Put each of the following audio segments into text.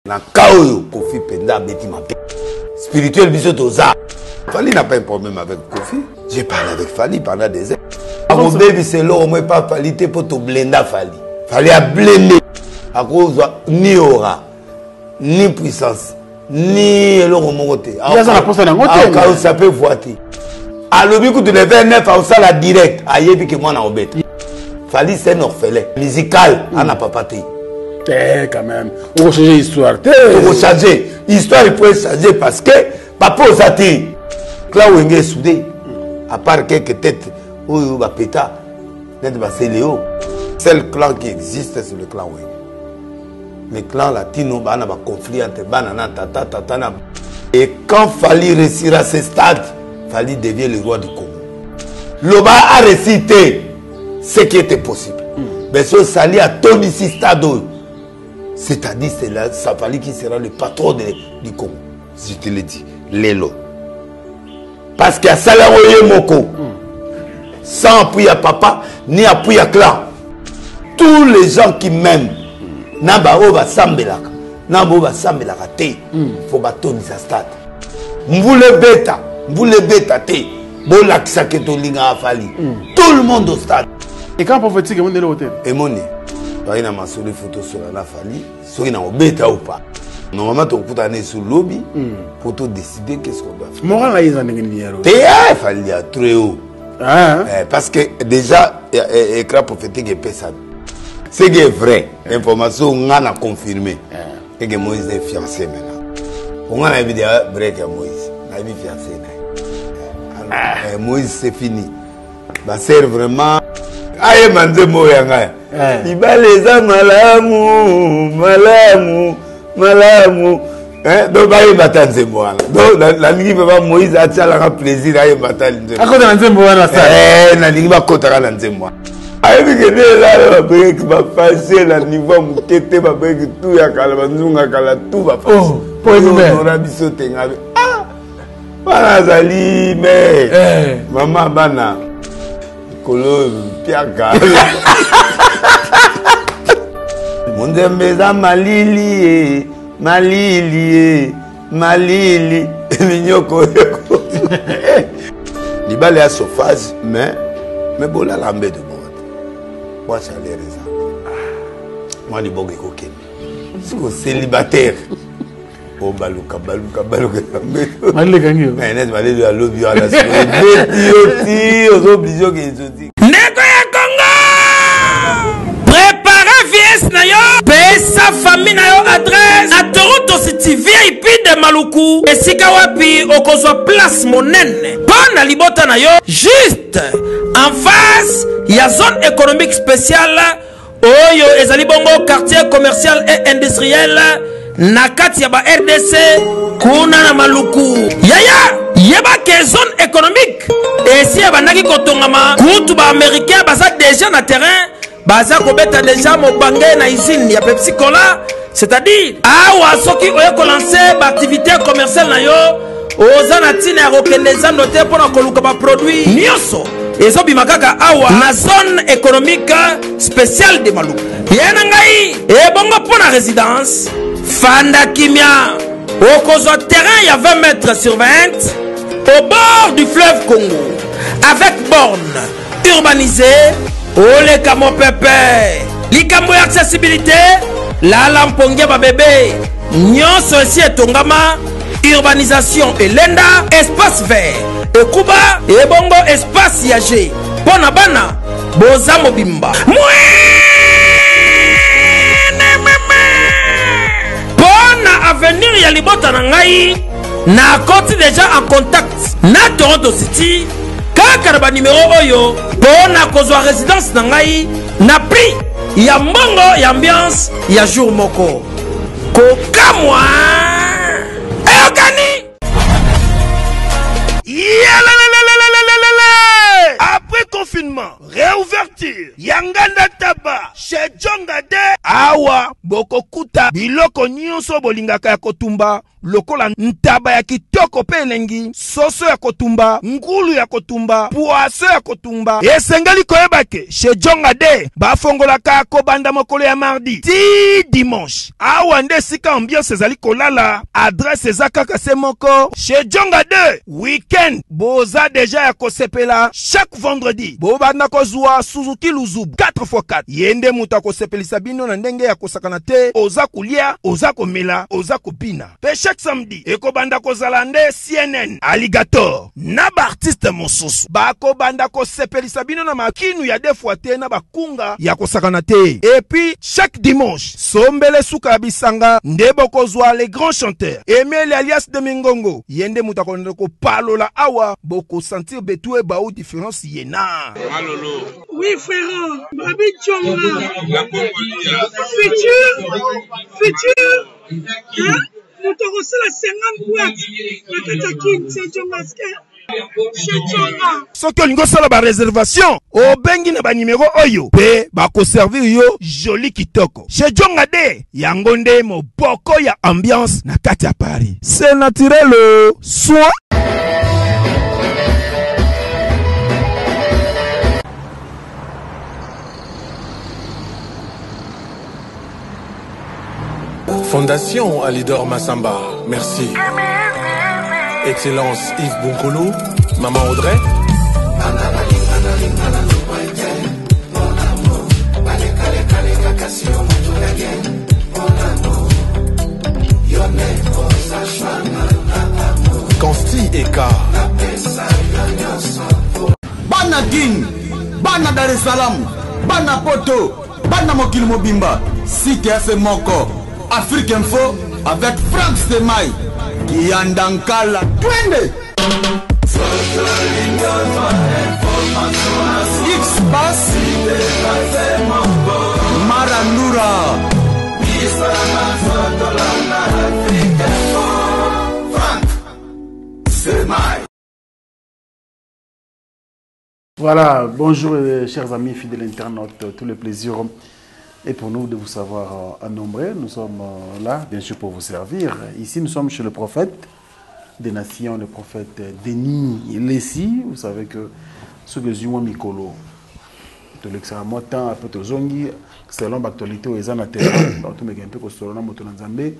Na cas oyo Koffi penza abeti mabe. Spirituel biso toza. Fally n'a pas un problème avec Koffi. J'ai parlé avec Fally pendant des heures. Akobebisa eloko moko epa Fally te mpo toblenda Fally. Fally ablende. Akozwa ni aura, ni puissance, ni eloko moko te. Aza na posa nango te. Akausa mpe voix te. Alobi kutu le 29 akosala direct, ayebi ke mwana obeta. Fally c'est un orphelin musical, ana papa te. Te quand même. Oko changer histoire te. Oko changer histoire, il faut changer parce que papa oza te. Clan Wenge est soudé. À part quelques têtes oyo ba peta neti ba Celeo. Seul clan qui existe c'est le clan Wenge. Le clan latino bana ba conflit entre bana na tata tata na. Et quand Fally réussira ce stade, Fally devient le roi du Congo. Loba a réussi te. Ce qui était possible. Mais ce Sali a tondisi stade oyo. C'est-à-dire c'est là Fally qui sera le patron du Congo. Je te le dis, lelo. Parce que asali yango ye moko. Sans appui ya papa, ni appui ya clan. Tous les gens qui m'aiment, na ba oyo basambelaka, na ba oyo basambelaka te, faut batondisa stade. Mvula ebeta, mvula ebeta te. Bolakisa ke tolingaka Fally. Tout le monde au stade. Écran prophétique emoni eloko te. Emoni. Toyaki na masolo, il faut tosola na Fally soki na kobeta ou pas. Normalement tokokutana na esu lobi pour to décider qu'est-ce qu'on doit faire. Moral na ye eza ndenge nini yaro? Te, eh, Fally ya trop haut. Ah. Eh, parce que déjà eh, écran prophétique epesami. Ce qui est vrai, information nga na confirmé. Et que Moïse est fiancé maintenant. On a vu déjà break à Moïse. On a vu fiancé. Alors, eh, Moïse c'est fini. Ba sert vraiment. Aye manze moyo ya ngai. Libala eza malamu, malamu, malamu. Eh, donc bayemba ata nzembo wana. Donc nalingi vraiment Moïse atialaka plaisir ayemba ata nzembo. Akota na nzembo wana sa. Eh, nalingi bakotaka na nzembo wana. Ayebi ke nde elala babreki bafase na niveau ya moke te, babreki tu ya kala, banzunga kala tu bafase. Oh, po elume. Honora biso te ngabe. Ah! Bana azali me. Mama bana. Kolo piaka. Monzembe eza malili ye, malili ye, malili. Minyoko yeko. Libala ya chauffage, mais bolala mbeto moko te. Mwa chaleur eza. Mwa liboko ekokende. Siko célibataire. O baluka, baluka, baluka na mbeto. Malili ekangi yo. Mais net malili alobi wana siko ebeti yo ti ozo oblige okende soti. Ndeko ya Congo! Prepare VS na yo, pesa famille na yo adresse na Toronto City VIP de Maluku, esika wapi okozwa place monene mpo na libota na yo, juste en face ya zone économique spéciale oyo ezali bongo quartier commercial et industriel na kati ya ba RDC kuna na Maluku. Yaya, yeba ke zone économique esi ebandaki kotongama, kutu ba américain baza déjà na terrain, baza kobeta déjà mobange na usine ya Pepsi Cola. C'est-à-dire awa soki oye kolancer ba activité commerciale na yo, oza na ntina ya kokende zando te mpona koluka ba produit nyonso ezobima kaka awa na zone économique spéciale de Maluku. Ye na ngai ebongo mpo na résidence fanda kimia, okozwa terrain ya 20 mètres sur 20 au bord du fleuve Congo avec borne urbanisée oleka mopepe. Likambo ya accessibilité lala mpongia ba bébé nyonso esi etongama, urbanisation elenda, espace vert ekuba ebongo espace ya G mpo na bana boza mobimba. Mpo na avenir ya libota na ngai, nakoti deja en contact na Toronto City kaka na banimero oyo mpo na kozwa résidence na ngai na prix ya mbongo ya ambiance ya jour moko. Kokamwa eyokani. Yalalalalalalalala! Après confinement, réouverture, Yanganda Taba, chez Djongade, Awa, Bokokuta biloko nyonso bolingaka ya kotumba lokola ntaba ya kitoko mpe elengi, soso ya kotumba, ngulu ya kotumba, poisson ya kotumba. Esengeli koyeba ke chez Djonga de bafongolaka kobanda mokolo ya mardi ti dimanche. Awa nde esika ambiance ezali kolala, adresse eza kaka se moko chez Djonga de. Week-end boza deja ya kosepela chaque vendredi bobanda kozwa Suzuki Luzubu 4x4. Ye nde moto akosepelisa bino na ndenge ya kosakana te, oza kolia, oza komela, oza kobina. Pe chaque samedi ekobanda kozala nde CNN, Alligator na ba artistes mosusu bakobanda kosepelisa bino na makinu ya deux fois te na bakunga ya kosakana te. Et puis chaque dimanche sombele suka ya bisanga nde bokozwa les grands chanteurs Emeli alias de Mingongo, ye nde moto akolanda kopalola awa, bokosentir betu ebau difference ye na Malolo. Oui frère, Babi Djonga. Futur, futur, hein? Moto akosala 50 boîte na kati ya kin, c'est Djonga chez Djonga. Soki olingi osala ba reservation, obengi na ba numero oyo pe bakoservir yo joli kitoko. Chez Djonga de, yango nde moboko ya ambiance na kati ya Paris. C'est naturel, soin. Fondation Alidor Massamba, merci. Excellence Yves Bunkulu, Maman Audrey. Consti Eka. Bana Kin, bana Dar es Salaam, bana Poto, bana mokili mobimba, site ya se moko, Afrique Info avec Franck Stemay, Kiyanda Nkala, twende! X-Pass, Marandura. Voilà, bonjour chers amis fidèles internautes, tout le plaisir est pour nous de vous savoir nombreux. Nous sommes là, bien sûr, pour vous servir. Ici, nous sommes chez le prophète des nations, le prophète Denis Lessie. Vous savez que ce que Zuma Mikolo, tout le moi temps un peu tozongi, selon l'actualité aux na terrain, donc tout un peu que moto na Nzambe,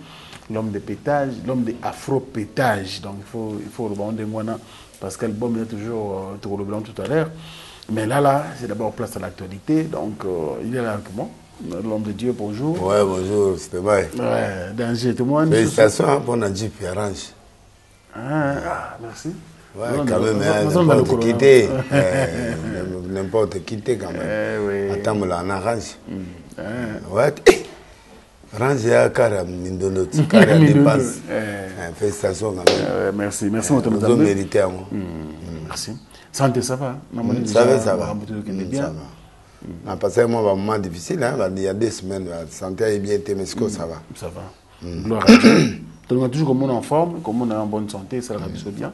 l'homme de pétage, l'homme de afro-pétage. Donc il faut le bon de moi parce que l'album est toujours le blanc tout à l'heure. Mais là, c'est d'abord place à l'actualité. Donc, il est là avec moi. L'homme de Dieu, bonjour. Ouais, bonjour, c'était vrai. Ouais, danger, tout le monde. Félicitations pour la Jeep Orange. Ah, merci. Ouais, quand même, hein, n'importe qui t'est. N'importe qui t'est quand même. Oui. Attends, là, on arrange. Ouais. Range ya kara mindolo, kara dépasse. Félicitations quand même. Merci, merci, mon Vous avez mérité à moi. Merci. Santé, ça va? Ça va, ça va. Ça va. On a passé un moment difficile, hein, il y a 2 semaines, la santé a bien été, mais ça va. Ça va. Gloire à Dieu. Donc, on a toujours comme on est en forme, comme on est en bonne santé, ça va bien.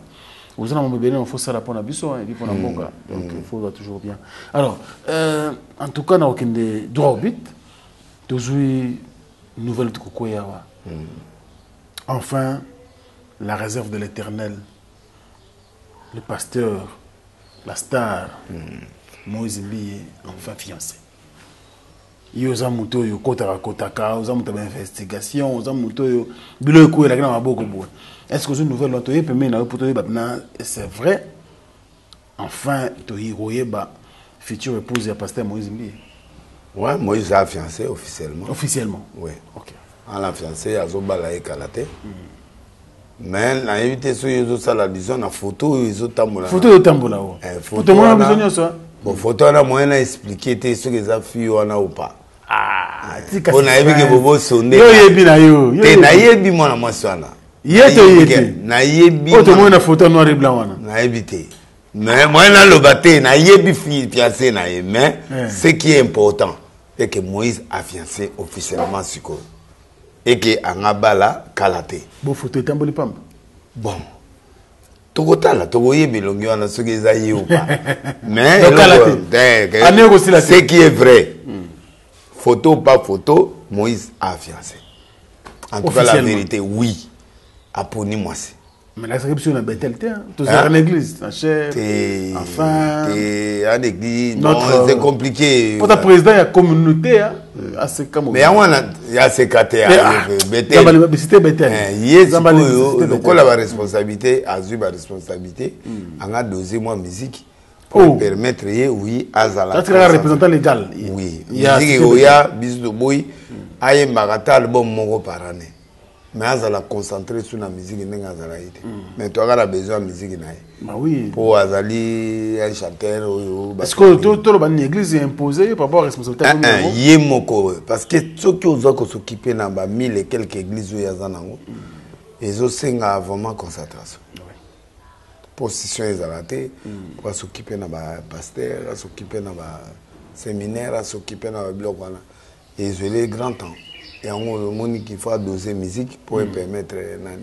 Vous avez un il faut ça pour la biso, et puis pour la boca. Donc, il faut toujours bien. Alors, en tout cas, on a aucun droit au but. Toujours nouvelle de Kokoyawa. Enfin, la réserve de l'éternel, le pasteur, la star, Moïse Mbiye, enfin fiancé. Yoza moto yo kotaka kotaka, oza moto ba investigation, oza moto yo bilo eko elaki na maboko boye. Est-ce que une nouvelle toye pembe na yo po toyeba na c'est vrai? Enfin toyi koyeba future épouse ya pasteur Moïse Mbiye. Ouais, Moïse a fiancé officiellement. Officiellement. Oui. OK. En la fiancé azobala ekala te. Mais na évité so yozo sala disons na photo yozo tambola. Photo yozo tambola wa. Photo mona biso nyonso. Bon, photo wana moyen na expliquer te soki eza fille wana ou pas. Ah, tika. On a yebi ke bobo sonde. Yo yebi na yo. Te na yebi mwana mwasi wana. Ye to ye te. Na yebi. Oto mona photo noir et blanc wana. Na yebi te. Mais moi na loba te na yebi fille fiancée na ye, mais ce qui est important c'est que Moïse a fiancé officiellement siko. Et que angabala kalaté. Bon photo etamboli pamba. Bon. Tokotala tokoyebi elongi wana soki eza ye ou pas. Mais Donc, kala te. eloko, Ane ekosila te. ce qui est vrai. Photo ou pas photo, Moïse a fiancé. En tout cas, la vérité, oui. Aponi mwasi. Mais là, c'est na Bethel te, hein. Tozalaka na église, na chef. Enfin. En église, non, c'est compliqué. Pour ta président, il y a communauté, hein. ACK. Mais yango wana ya ACK te, Bethel. Cité Bethel. Ye sikoyo lokola ba responsabilité, azwi ba responsabilité, anga doser moi musique pour oh. permettre ye oui azala. Ça c'est représentant légal. Oui. Musique oya biso toboyi ayembaka ata album moko par année. Mais azala concentré sur la musique ndenge azalaki te. Mais toyaka na besoin ya musique na ye. Bah oui. Po azali un chanteur oyo. Est-ce que toloba nini église imposé par rapport à responsabilité ye moko parce que soki oza kos'occuper na ba mille et quelques églises oyo aza nango ezosenga vraiment concentration. Position ezala te po as'occuper na ba pasteur, as'occuper na ba séminaire, as'occuper na ba biloko wana. Ezweli grand temps. Yango omoni qu'il faut doser musique pour permettre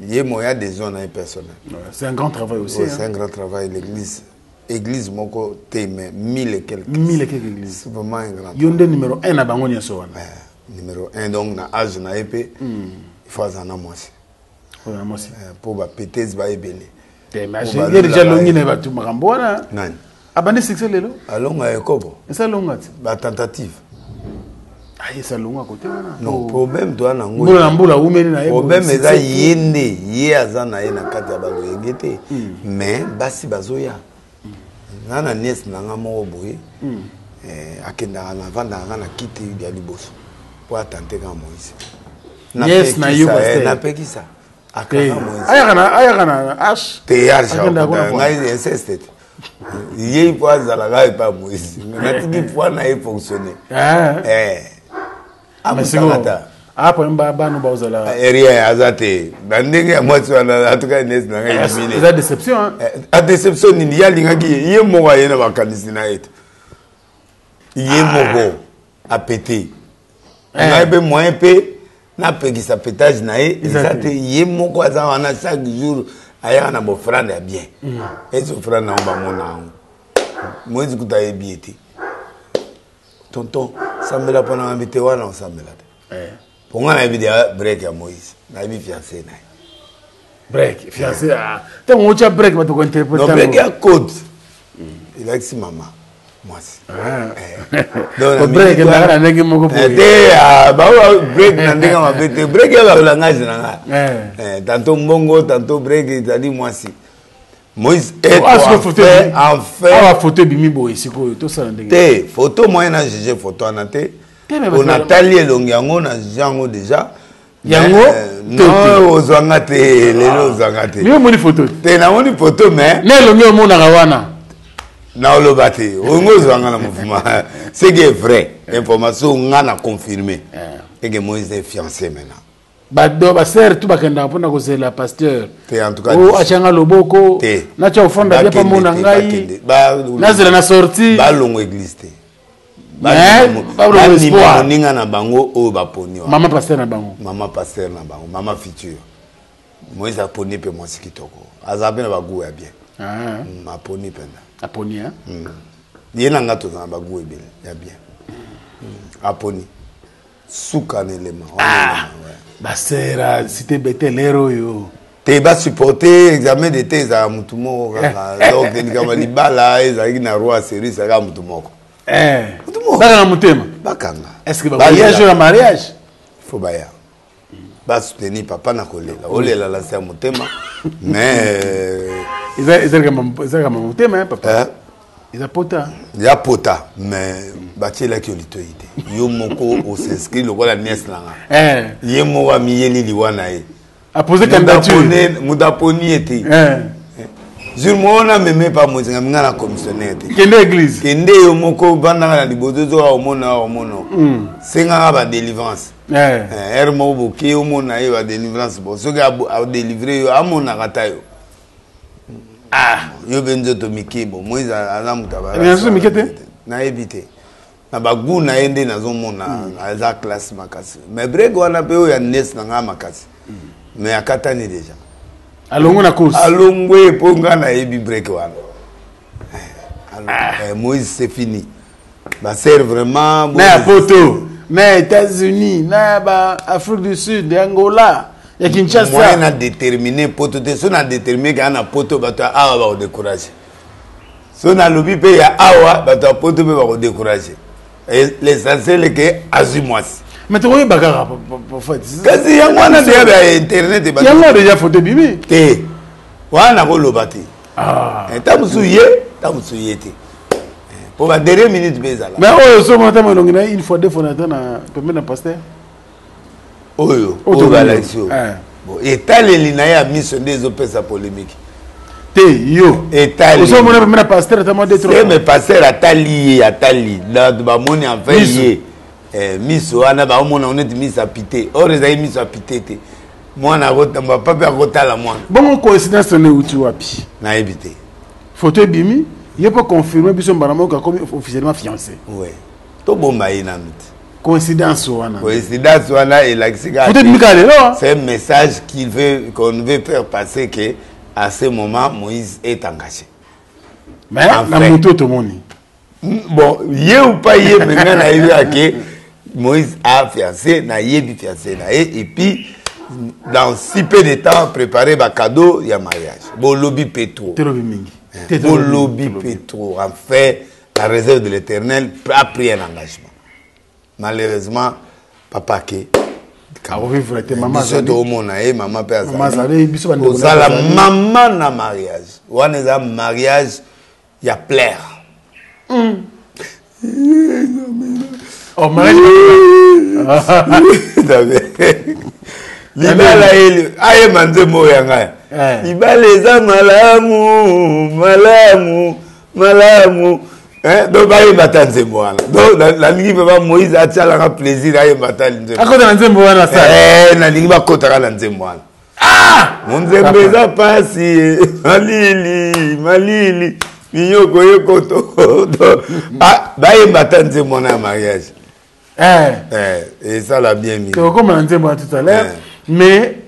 ye moya adhésion na ye personnel. C'est un grand travail aussi. Ouais, c'est un grand travail l'église. Église moko te mais mille et quelques. Mille et quelques églises. C'est vraiment un grand. Yo nde numéro 1 na bango nyonso wana. Numéro 1 donc na âge na ye pe il faut azala na mwasi. Oyo na mwasi. Po ba petez ba ebele. Te mais ye déjà longi na bato makambo wana. Nani? Abandi succès lelo? Alonga ekobo. Esa longa ti. Ba tentative. Ah, esa longa côté wana. Non, problème toi nango. Mbula na mbula umeli na ye. Problème eza ye nde, ye aza na ye na kati ya baloyenge te. Mais basi bazoya. Nga na nièce na nga moko boye. Akendaka na vandaka na kiti ya liboso. Po atante ka Moïse. Nièce na yo pasteur. Napekisa. Akanga Moïse. Ayaka na H. Te H. Ngai inceste te. Ye po azalaka epa Moïse. Natiki po na ye fonctionner. Amusakata. Apo mba banu baozala. Rien aza te. Na ndenge ya mwasi wana en tout cas nièce na ngai éliminer. Eza déception hein. A déception nini ye alingaki ye ye moko aye na makanisi na ye te. Ye moko apete. Ngai mpe moyen mpe napekisa petage na ye eza te. Ye moko aza wana chaque jour ayaka na bofrande ya bien. Esi ofrande nango bamona yango. Moïse kuta ayebi ye te. Tonton sambela mpona ngambi te wana osambela te. Mpo nga nayebi deya break ya Moïse, nayebi fiancé na ye. Break, fiancé, ah. Ntango otya break bato kointerprete. Non, break ya code. Elakisi mama mwasi. Donc break ezalaka na ndenge moko boye. Te, bao break na ndenge mabe te. Break ya langage na nga. Tantôt mbongo, tantôt break ezali mwasi. Moïse est enfin awa photo ebimi boye sikoyo tosala ndenge te. Photo moyen na juge photo wana te. Po natali elongi yango na juge yango déjà. Yango non, ozwanga te lelo, ozwanga te. Mi omoni photo te, namoni photo mais na elongi omonaka wana. Naoloba te, ongo ozwanga na mouvement. Ce qui est vrai, information nga na confirmé et que Moïse est fiancé maintenant. Bado basere tu bakendaka mpona kozela pasteur. Te, en tout cas o atianga loboko natya ofanda bia pamona ngai nazela na sortie. Balongo église te. Bandima moninga na bango oyo baponi wana. Mama pasteur na bango. Mama pasteur na bango, mama future. Moïse aponi mpe mwasi kitoko, aza mpe na bagout ya bien. Aponi mpenza. Aponi. Ye na nga toza na bagout ebele ya bien. Aponi suka na elema. Basera cité Bethel lero oyo. Te, basupporte examen de te ezalaka motu moko kaka. Donc likambo ya libala ezalaki na roi serie, ezalaka motu moko. Bakanga motema. Bakanga. Est ce que bakoya jour ya mariage? Faut baya basoutenir papa na kolela, olela na se ya motema mais Ezalaka motema papa, eza pota. Ya pota mais batielaki yo litoi te. Yo moko os'inscrit lokola nièce na nga. Ye moko amiyeli liwa na ye. Apose candidature. Moto aponi ye te. Jour moko na meme pa moïse nga minga na commissionnaire te. Kende église. Kende yo moko, vandaka na liboso, ozoka omona omona. Sengaka badélivrance. Heure moko boke omona ye badélivrance. Bon, soki adélivre yo, amonaka ta yo. Yo mpe nzoto mike. Bon, moïse aza moto. Nzoto mike te. Nayebi te, na bagout na ye nde nazomona aza classe makasi. Mais break wana mpe oyo ya nièce na ngai makasi, mais akatani déjà. Alongwe na course. Alongwe mpo ngai nayebi break wana. Moïse, c'est fini. Basere vraiment. Na ya poto. Na États-Unis, na ba Afrique du Sud, ya Angola, ya Kinshasa. Moyen na déterminer poto te. So na déterminer kaka na poto, bato ya awa bakodécourage. So nalobi mpe ya awa, bato ya poto mpe bakodécourage. L'essentiel ke azwi mwasi. Mais tokoyeba kaka prophète. Kasi yango wana deya ya internet. Yango deja photo ebimi. Te, wana nakoloba te. Ah. Ta mosusu ye, ta mosusu ye te, mpo ba dernière minute mpe ezala. Mais oyo osomona ntango elongi na ye une fois, deux fois na ta na pembeni na pasteur. Oyo oyo balakisi oyo eh. Bon, etaleli na ye ya miso nde ezopesa polémique. Te, yo ozomona pembeni na pasteur ata mwa deux trois. Mais pasteur atali ye, atali bato bamoni enfin ye eh, miso wana baomona neti miso apite, or ezali miso apite te. Mwana akotamba, papa mpe akotala mwana. Bongo coïncidence wana euti wapi? Nayebi te. Photo ebimi, ye mpo confirme biso mbala moko akomi officiellement fiancé. Oui, tobomba ye nanu te. Coïncidence wana. Coïncidence wana elakisi kaka photo ebimi kaka lelo. C'est un message qu'il veut qu'on veut faire passer, que à ce moment Moïse est engagé. Mais na moto tomoni. Bon, ye ou pas ye, mais ngai nayebi ake Moïse a fiancé, nayebi fiancé na ye, et puis dans si peu de temps, préparer bacadeau ya mariage. Bolobi mpe trop. Tolobi mingi. Bolobi mpe trop. En fait, la réserve de l'Éternel a pris un engagement. Malheureusement, papa ke akovivre te, mama. Biso toomona ye, mama mpe azali kozala mama na mariage wana. Eza mariage ya plaire. Oh, mariage. Libala eli ayemba nzembo oyo ya ngai: libala eza malamu, malamu, malamu. Donc bayemba ata nzembo wana. Donc nalingi vraiment Moïse atialanga plaisir, ayemba ata nzembo. Akota na nzembo wana. Nalingi bakotaka na nzembo wana. Monzembo eza pasi, malili malili, minyoko yekoto. Bayemba ata nzembo wana ya mariage, esala bien mingi. Tokokoma na nzembo wana tout à l'heure. Mais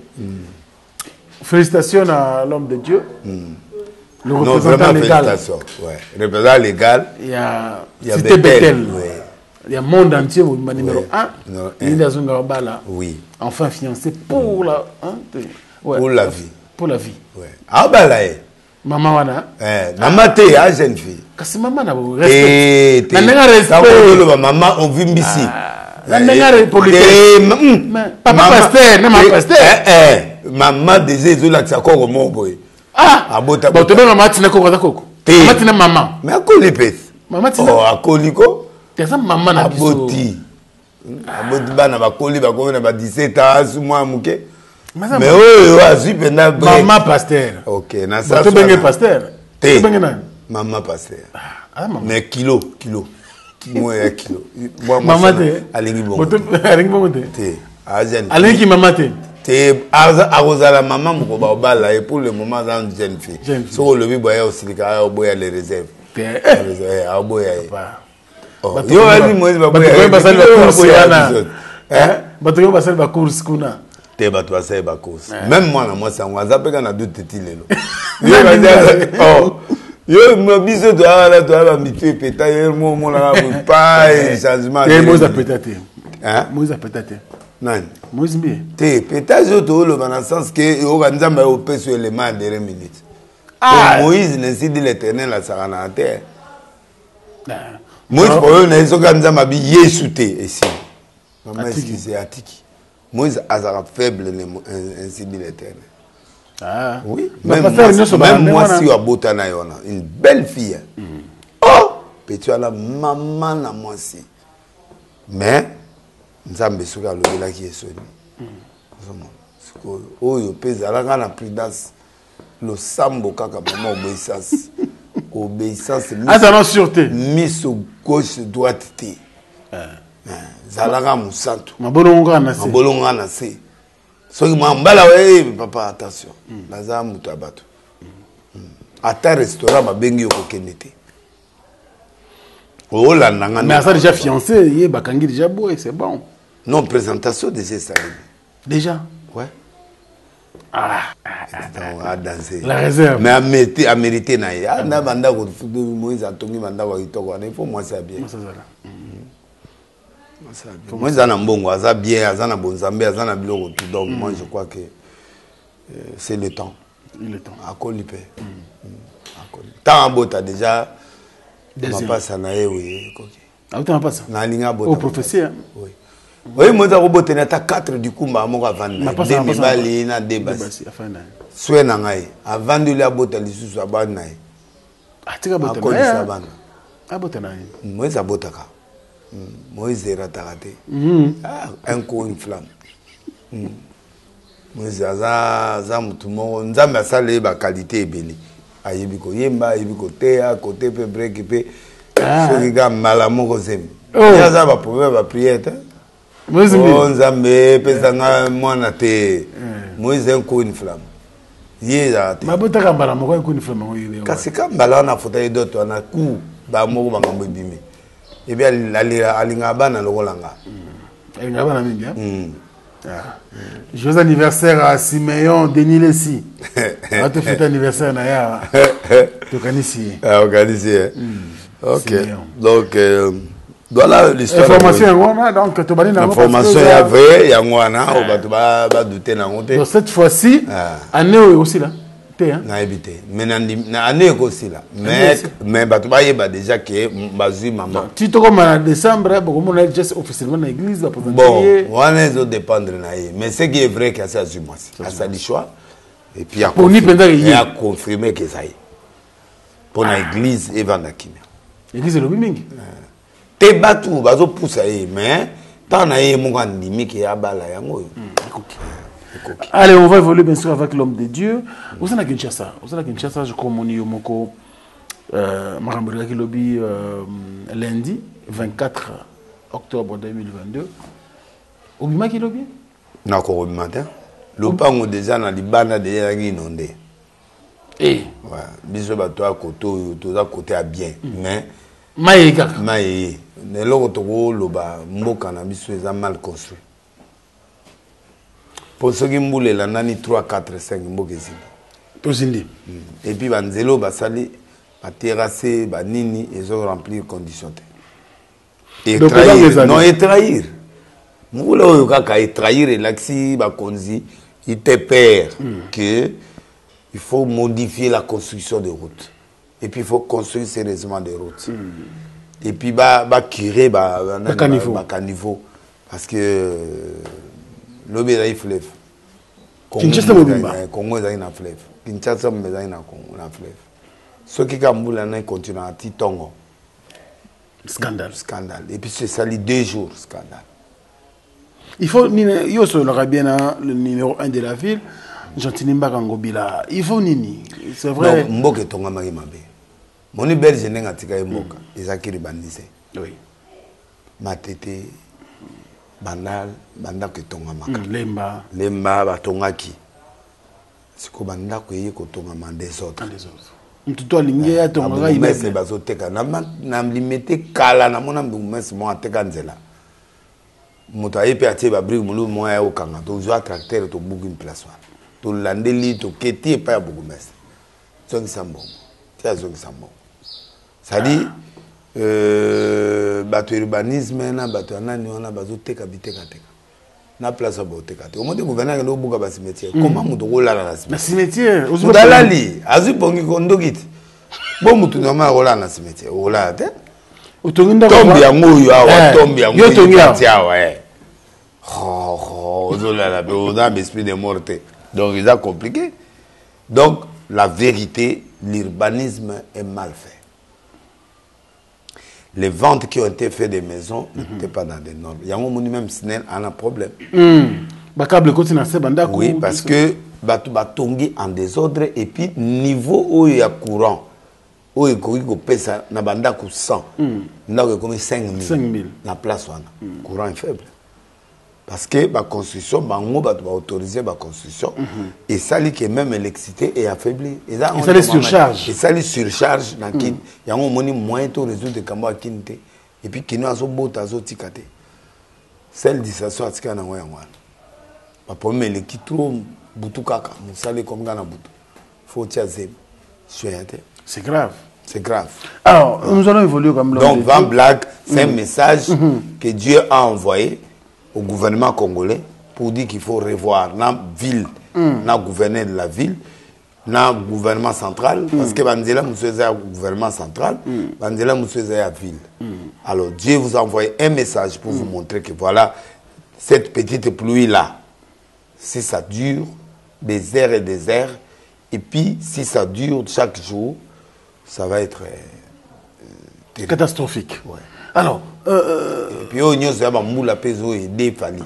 félicitations à l'homme de Dieu, le Non, représentant vraiment légal. Félicitations, ouais. Représentant légal. Il y a Il y a Cité Bethel, Bethel. ouais. Il y a monde entier mobimba numéro 1. Numéro un. Ninde azonga bala. Enfin fiancé pour la, hein, ouais. Pour la vie. Pour la vie. Ouais. Abala ye. Mama wana. Mama te, a jeune fille. Kasi mama na bo Te, respect. te. Na ndenge Ntango respect. oloba mama, ovimbisi. Na ndenge politesse. Te, Mais papa Mama- pasteur, na mama Te, pasteur. Mama déjà ezolakisa koko moko boye. Ah! Abota. Bato benga mama tina koko, aza koko. Te. Mama tina mama. Mais akoli mpe. Mama tina. Oh, akoli ko. Te, aza mama na biso. Aboti, aboti bana, bakoli, bakomi na ba 17 ans, asu mwa moke. Mais mais oyo azwi mpenza break. Mama pasteur. Ok, na Bato benge pasteur. Te. Tobenge nani? Mama pasteur. Ah, mama. Mais kilo kilo mwa ya kilo. Mwa Mama mwasi te. alingi bongo. Alingi bongo te. Te, aza jeune. Alingi mama te. Te, akozala mama moko baobala ye. Pour le moment aza jeune fille. Jeune fille. Soki olobi boya, osilika, aya oboya les réserves. Te. Aoboya ye. Papa. Oh, Bato yo koyeba- ali Moïse bato baboya ye. koyeba basali Yo bacourse baboya wana. biso. Hein? Bato koyeba basali bacourse kuna. Te, bato basali bacourse. Même mwana mwasi yango aza mpe kaka na doute ti lelo. Oh, yo biso toya wana, toya bamitu epeta ye mo omonaka boye pa changement. Te, Moïse apeta te. Hein? Moïse apeta te. Nani? Moïse Mbiye. Te, pétage oyo tooloba na sens ke oyoka Nzambe ayopesa yo elema ya dernière minute. Ah! Moïse n'ainsi dit l'Éternel asakana te. Ah. Moïse, oyo na ye, soki Nzambe abi Yesu te, esili mama. Atiki. Excuse, atiki. Moïse azalaka faible, ainsi dit l'Éternel. Ah. Oui. Ba Même pasteur mwasi- nyonso même balande mwasi wana. oyo abota na ye wana, une belle fille. Oh, petit wana, mama na mwasi, mais Nzambe soki alobelaki ye soni. Ozomona sikoyo oyo mpe ezalaka na prudence, losambo kaka, mama, obéissance, obéissance. Aza na sûr te. Miso gauche droite te. Zalaka mosantu. Mabolongo kaka na se. Mabolongo kaka na se. Soki mwa mbala oye, papa, attention, naza moto ya bato. Ata restaurant babengi yo, kokende te, olanda nga. Mais aza déjà fiancé, ye bakangi déjà boye, c'est bon. Non, présentation déjà esalemi. Déjà. Ouais. Ah. Donc, adanse. La réserve. Mais amérité, amérité na ye. Na bandako Moïse atongi, bandako ya kitoko wana, il faut mwasi ya bien. Azala. Moïse aza na mbongo, aza bien, aza na bonzambe, aza na biloko tout. Donc moi je crois que c'est le temps. Il est temps. Akoli mpe. Akoli. Ntango abota déjà mapasa na ye, oye ekoki. Auta mapasa. Nalingi abota. Oh, prophétie. Oui. Oye, Moïse akobotela ata 4 du kumba moko, avandi na ye, de mibali na de basi. Swe na ngai, avandi oli, abota lisusu, abandi na ye. Atika bota. Akolisa bana. Abota na ye. Moïse abotaka. Moïse erataka te. Ah, un coup une flamme. Moïse aza motu moko Nzambe asala ye baqualité ebele. Ayebi koyemba, ayebi koteya, kote mpe breke mpe soki ka mbala moko zemi. Ye aza baproblème ya baprière te. O Nzambe, epesanga mwana te. Moïse, un coup une flamme, ye ezala te. Mabotaka mbala moko, un coup une flamme yango. Kasi ka mbala wana afuta ye dote wana, ku bamoko makambo ebimi. Ebi alingaka bana lokola nga. Alingaka bana mingi. Joyeux anniversaire à Siméon Denis Lessi. On te fête anniversaire na ya. Tokanisi. Ah, okanisi. OK. Donc voilà l'histoire. Information yango wana, donc tobandi na information ya vrai yango wana oyo bato badute nango te. Donc cette fois-ci, année oyo osila te, hein? Nayebi te, mais na année ekosila, mais bato bayeba déjà ke bazwi mama. Ti tokoma na décembre, bokomona juste officiellement na église baprésente. Bon, wana ezodépendre na ye, mais ce qui est vrai ke asi azwi mwasi, asali choix et puis Poni mpenza ye. Aconfirme ke eza ye mpo na église evanda kimia. Église elobi mingi. Te, bato bazopusa ye, mais ntango na ye moko andimi ke abala yango oyo. Ekoki. Allez, on va évoluer bien sûr avec l'homme de Dieu. Oza na Kinshasa. Oza na Kinshasa, je crois moni yo moko makambo elekaki lobi, lundi 24 octobre 2022. Obimaki lobi? Nakokobima te. Lopango déjà na libanda déjà ezalaki inondé. Ouais, biso bato ya kote oyo toza kote ya bien, mais Mai kaka. Mai eye. Eloko tokoloba, mboka na biso eza mal construit, mpo soki mbula elandani 3 4 5, mboka ezindi. Tozindi. Et puis banzela oyo basali, baterrasse, banini, ezo remplir condition te. Donc, kobanga ezali. Non, etrahir mbula oyo kaka, etrahir elakisi bakonzi ITPR que il faut modifier la construction des routes et puis il faut construire sérieusement des routes et puis bacurer Bacaniveau. Bacaniveau, parce que lobi ezali fleuve. Congo Kinshasa mobimba. Congo ezali na fleuve, Kinshasa mobimba ezali na Congo, na fleuve. Soki ka mbula na econtinue ati ntongo, Scandale. Scandale. Et puis esali 2 jours, scandale. Il faut nini? Yo osololaka bien na le numéro 1 de la ville, Gentiny Mbaka Ngobila. Il faut nini? C'est vrai. Donc mboka etongamaki mabe. Moni Belge ndenge atika ye mboka ezalaki urbanisé. Matete, Bandal, bandako etongamaka. Lemba. Lemba batongaki. Sikoyo bandako eye kotongama en désordre. En désordre, motu to alingi ye atongaka. Bourgmestre Immeuble. Bazoteka na Limete kala. Namona bourgmestre moko ateka nzela, moto aye mpe atie babrique molu moko aya kokanga. Tozwa tracteur, tobuki place wana, tolandeli, toketi epai ya bourgmestre: zongisa mbongo. Ti azongisa mbongo. C'est-à-dire bato ya urbanisme na bato ya nani wana bazoteka bitekateka na place ya boteka te. Omoni gouverneur akende kobuka bacimetière. Koma moto okolala na Na cimetière? Cimetière. Moto alali, azwi pongi kondoki te. Bo motu normal akolala na cimetière? Okolala te. Otongi ndako. Tombe yango oyo awa. Tombe yango. Yo otongi awa. Kati awa, ozolala mpe oza na esprit de mort te. Donc eza compliqué. Donc la vérité, l'urbanisme est mal fait. Les ventes qui ont été faites des maisons n'étaient pas dans des normes. Yango omoni même SNEL a un problème. Bacâble ekoti na se bandako. Oui, parce que bato batongi en désordre et puis niveau oyo ya courant oyo ekoki kopesa na bandako 100, ndako ekomi 5000. 5000. Na place wana courant est faible parce que baconstruction bango bato baautorise baconstruction esali ke même électricité eaffaibli. Eza Esali surcharge. Esali surcharge na Kini. Yango omoni moyen to résoudre likambo ya Kini te. Et puis Kino azobota, azotika te. Seule distraction atika nango yango wana. Baproblème eleki trop. Butu kaka mosala ekomi kaka na butu, fo otia zemi soya te. C'est grave. C'est grave. Alors, nous allons évoluer comme l'homme. Donc, 20 blagues, c'est un message que Dieu a envoyé au gouvernement congolais pour dire qu'il faut revoir la ville, la gouverneur de la ville, na gouvernement central, parce que banzela mosusu eza ya gouvernement central, banzela mosusu eza ya ville. Alors Dieu vous a envoyé un message pour vous montrer que voilà, cette petite pluie là, si ça dure des heures et des heures, et puis si ça dure chaque jour, ça va être terrible. Catastrophique. Ouais. Alors, et puis oyo nyonso ya bambula mpe ezoyede Fally.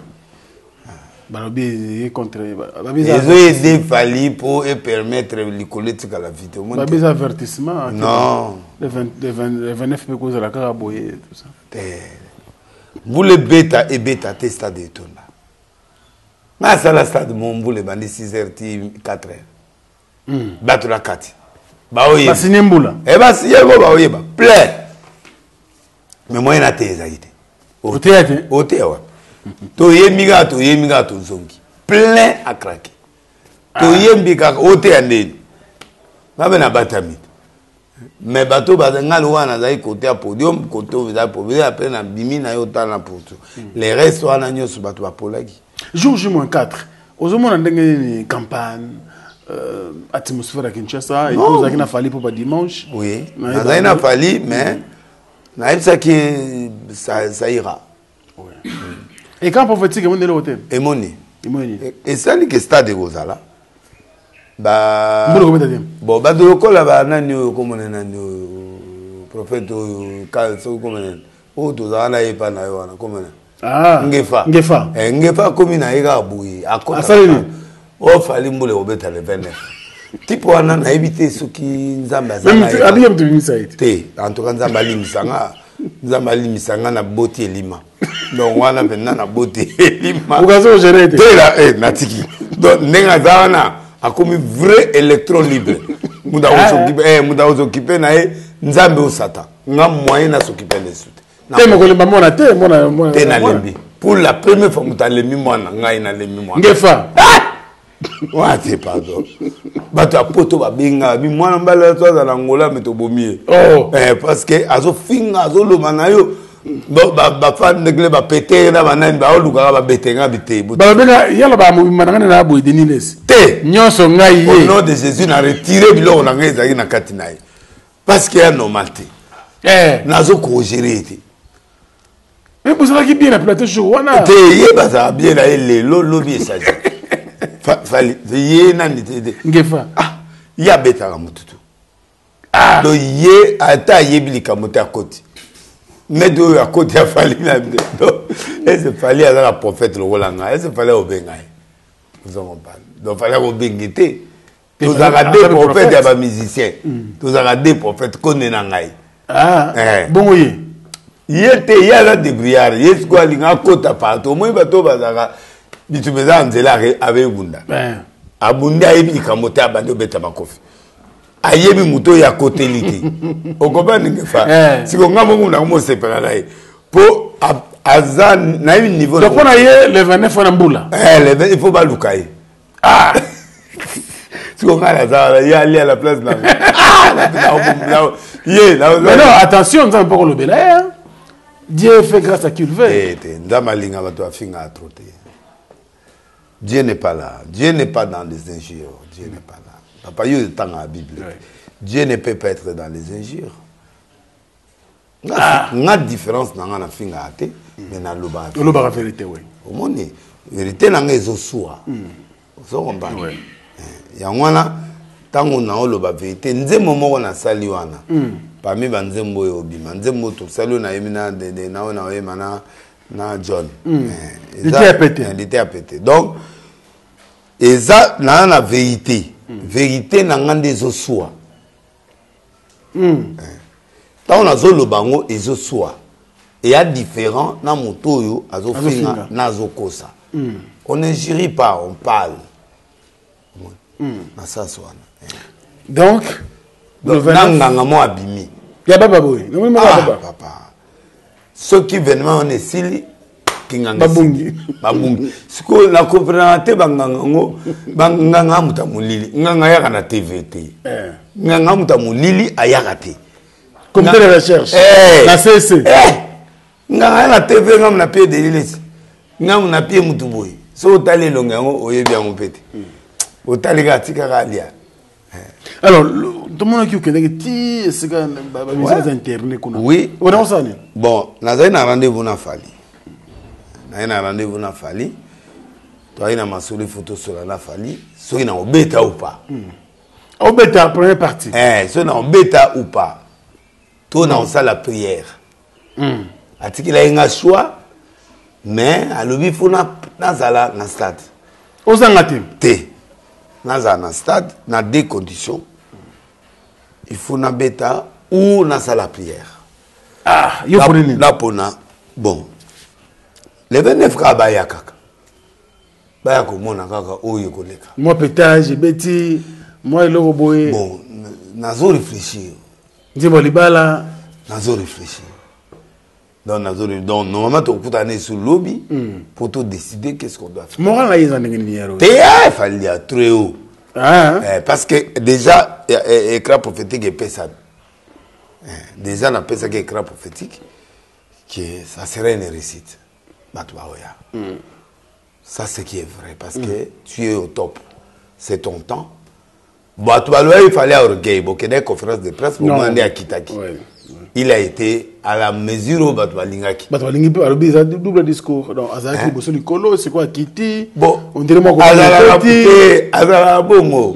Balobi contre ezoyede Fally mpo epermettre likolo etikala vite. Babi eza avertissement. Non. Le 29 mpe kozala kaka boye, tout ça. Te, mbula ebeta, ebeta te, stade etonda. Nga asala stade mo, mbula ebandi 6 heures ti 4 heures, bato na kati baoyeba. Basinye mbula. Basinye ngo, baoyeba plein, mais moyen na te ezalaki te. Oteya te. Oteya wapi? Toyembi kaka, toyembi kaka, tozongi plein à craquer. Toyembi kaka, oteya ndeni nga mpe nabatami te. Mais bato nga lokola nazali côté ya podium, côté oyo ezali podium, après nabimi na yo otala na pourtu les restes wana nyonso bato bapolaki. Jour J moins 4, ozomona ndenge nini campagne, atmosphère ya Kinshasa? Ozalaki na Fally mpo ba dimanche. Oui, nazali na Fally, mais nayebisaki ça ira. Et quand prophétique emoni eloko te. Emoni. Emoni. Esali ke stade ekozala. Mbula kobeta te. Bon, bato lokola banani oyo komona nani oyo, prophète oyo, soki komona nani oyo tozala na ye epa na ye wana, komona Ngefa. Ngefa. Ngefa akomi na ye kaka boye. Asali nini? Oyo Fally, mbula ekobeta le 29. Type wana nayebi te soki Nzambe aza moto bimisa ye. Te, en tout cas Nzambe alimbisa nga, Nzambe alimbisa nga na boti elima. Donc wana mpenza na boti elima. Okazogere te. Te, natiki. Donc ndenge aza wana, akomi vrai électron libre. Mutu akozokipe na ye Nzambe o Satan, nga moyen nasokipe lesu te. Te, mokolemba mwana te, mwana. Te, nalembi pour la première fois. Moto alembi mwana, ngai nalembi mwana. Ngefa. Wana te, pardon. Bato ya poto babenga, babi mwana mobali to aza na Ngola, me tobomi ye. Oh. Parce que azofinga, azoloba na yo, bafandekele bapetere na banani, baolukaka babetenga bite. Balobenga yala bamobimba na ngai na boye, Denis Lessie. Te. Nyonso ngai ye. Au nom de Jésus, na retire biloko na ngai ezalaki na kati na ye, parce que ya normal te. Nazokogere ye te. Mais bozalaki bien na plateau jour wana. Te, ye bazala bien na ye lelo, lobi esagi. Fally ye nani te. Ngefa. Ah, ye abetaka motutu. Donc ye ata ayebi likambo te, akoti neti oyo akoti afali na te. Donc ese Fally aza na prophète lokola ngai, ese Fally akobenga ye? Ozo comprendre? Donc Fally akobengi te. Tozalaka deux prophètes ya bamusicien, tozalaka deux prophètes, konde na ngai. Bongo ye? Ye te, ye aza débrouillard. Ye sikoyo alinga akota partout. Omoni bato oyo bazalaka bitumba eza na nzela, abebunda, abundi, ayebi likambo te, abandi obeta makofi, ayebi moto oyo akoteli te. Okomprendre ndenge fa siko nga moko nango mosepela na ye mpo aza nayebi niveau. Donc mpo na ye le 29 wana mbula. Il faut baluka ye. Siko ngai naza wana, ye alia la place na ye. Mais non, attention, Nzambe mpo kolobela ye. Dieu fait grâce à qui il veut. Te, Nzambe alinga bato afingaka trop te. Dieu n'est pas là. Dieu n'est pas dans les injures. Dieu n'est pas là. Papa, yo otanga la Bible. Ouais. Dieu ne peut pas être dans les injures. Nga différence na nga, nafingaka te, mais nalobaka. Olobaka vérité, oui. Omoni, vérité na nga ezosuwa. Ozo comprendre? Yango wana ntango naoloba vérité, nzembo moko nasali wana, parmi banzembo oyo obima, nzembo tosali oyo nayembi na oyo naoyemba na John. Lite ya pete. Donc eza naa na vérité, vérité na nga nde ezosuwa. Ntango nazoloba yango ezosuwa, eya différent na moto oyo azofinga na azokosa. On n'injurie pas, on parle na sens wana. Donc na nganga mo abimi. Ya baba boye. Papa, soki événement wana esili, kinganga babungi. Babungi. Sikoyo nakomprenaka te banganga ngo. Banganga moto ya molili, nganga ayaka na TV te. Nganga moto ya molili ayaka te. Comité de recherche. Eh. Na CC. Eh. Nganga na TV ngamu na pied delilesi. Ngamu na pied mutu boye. So otali elongi yango oyebi yango mpe te. Otali kaka tikaka alia. Alors, tomonaki okendaki ti esika bamisi baza interne kuna. Oui. Ona osala nini? Bon, nazali na rendez-vous na Fally. Nazali na rendez-vous na Fally. Toyaki na masolo, il faut tosola na Fally soki na obeta ou pas. Obeta première partie. Eh, soki na obeta ou pas. To na osala prière. Atikelaki nga choix, mais alobi faut nazala na stade. Ozanga te. Te. Nazala na stade na deux conditions. Il faut nabeta ou nasala prière. Ah, yo pona nini? Napona. Bon. Le 29 kaka baya kaka. Baya komona kaka oyo ekoleka. Mwa pétage ebeti, mwa eloko boye. Bon, nazo réfléchir. Nzembo libala. Nazo réfléchir. Donc, nazo donc normalement tokutana sur lobby pour tout décider qu'est-ce qu'on doit faire. Moral na ye eza ndenge nini yaro? Te, fallait dire très haut. Ah, eh, parce que déjà écran prophétique epesa. Eh, déjà na pesaki écran prophétique que ça serait une réussite. Bato baoya. Ça c'est qui est vrai parce que tu es au top. C'est ton temps. Bato baloya il fallait orgueil. Bokende conférence de presse Non. bomande akitaki. Ouais. Il a été à la mesure oyo bato balingaki. Bato balingi mpe balobi eza double discours. Donc azalaki liboso likolo, sikoyo akiti. Bon, on dirait moko azalaka akoti. te, azalaka bongo.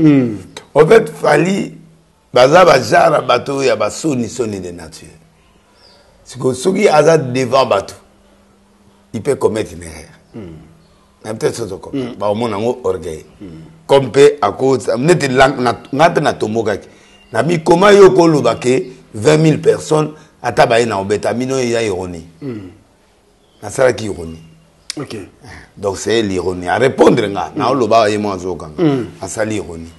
En fait, Fally baza bajara bato oyo ya basoni soni de nature. Sikoyo soki aza devant bato, il peut commettre une erreur. Na peut-être soki okoma baomona yango orgueil. Comme mpe akota neti nga mpe natombokaki na mikoma yo koloba ke 20 000 personnes ata baye na obeta mino eza ironie. Nasalaki ironie. Ok. Donc c'est l'ironie. À répondre nga, na oloba ye mo azokanga. Asali ironie.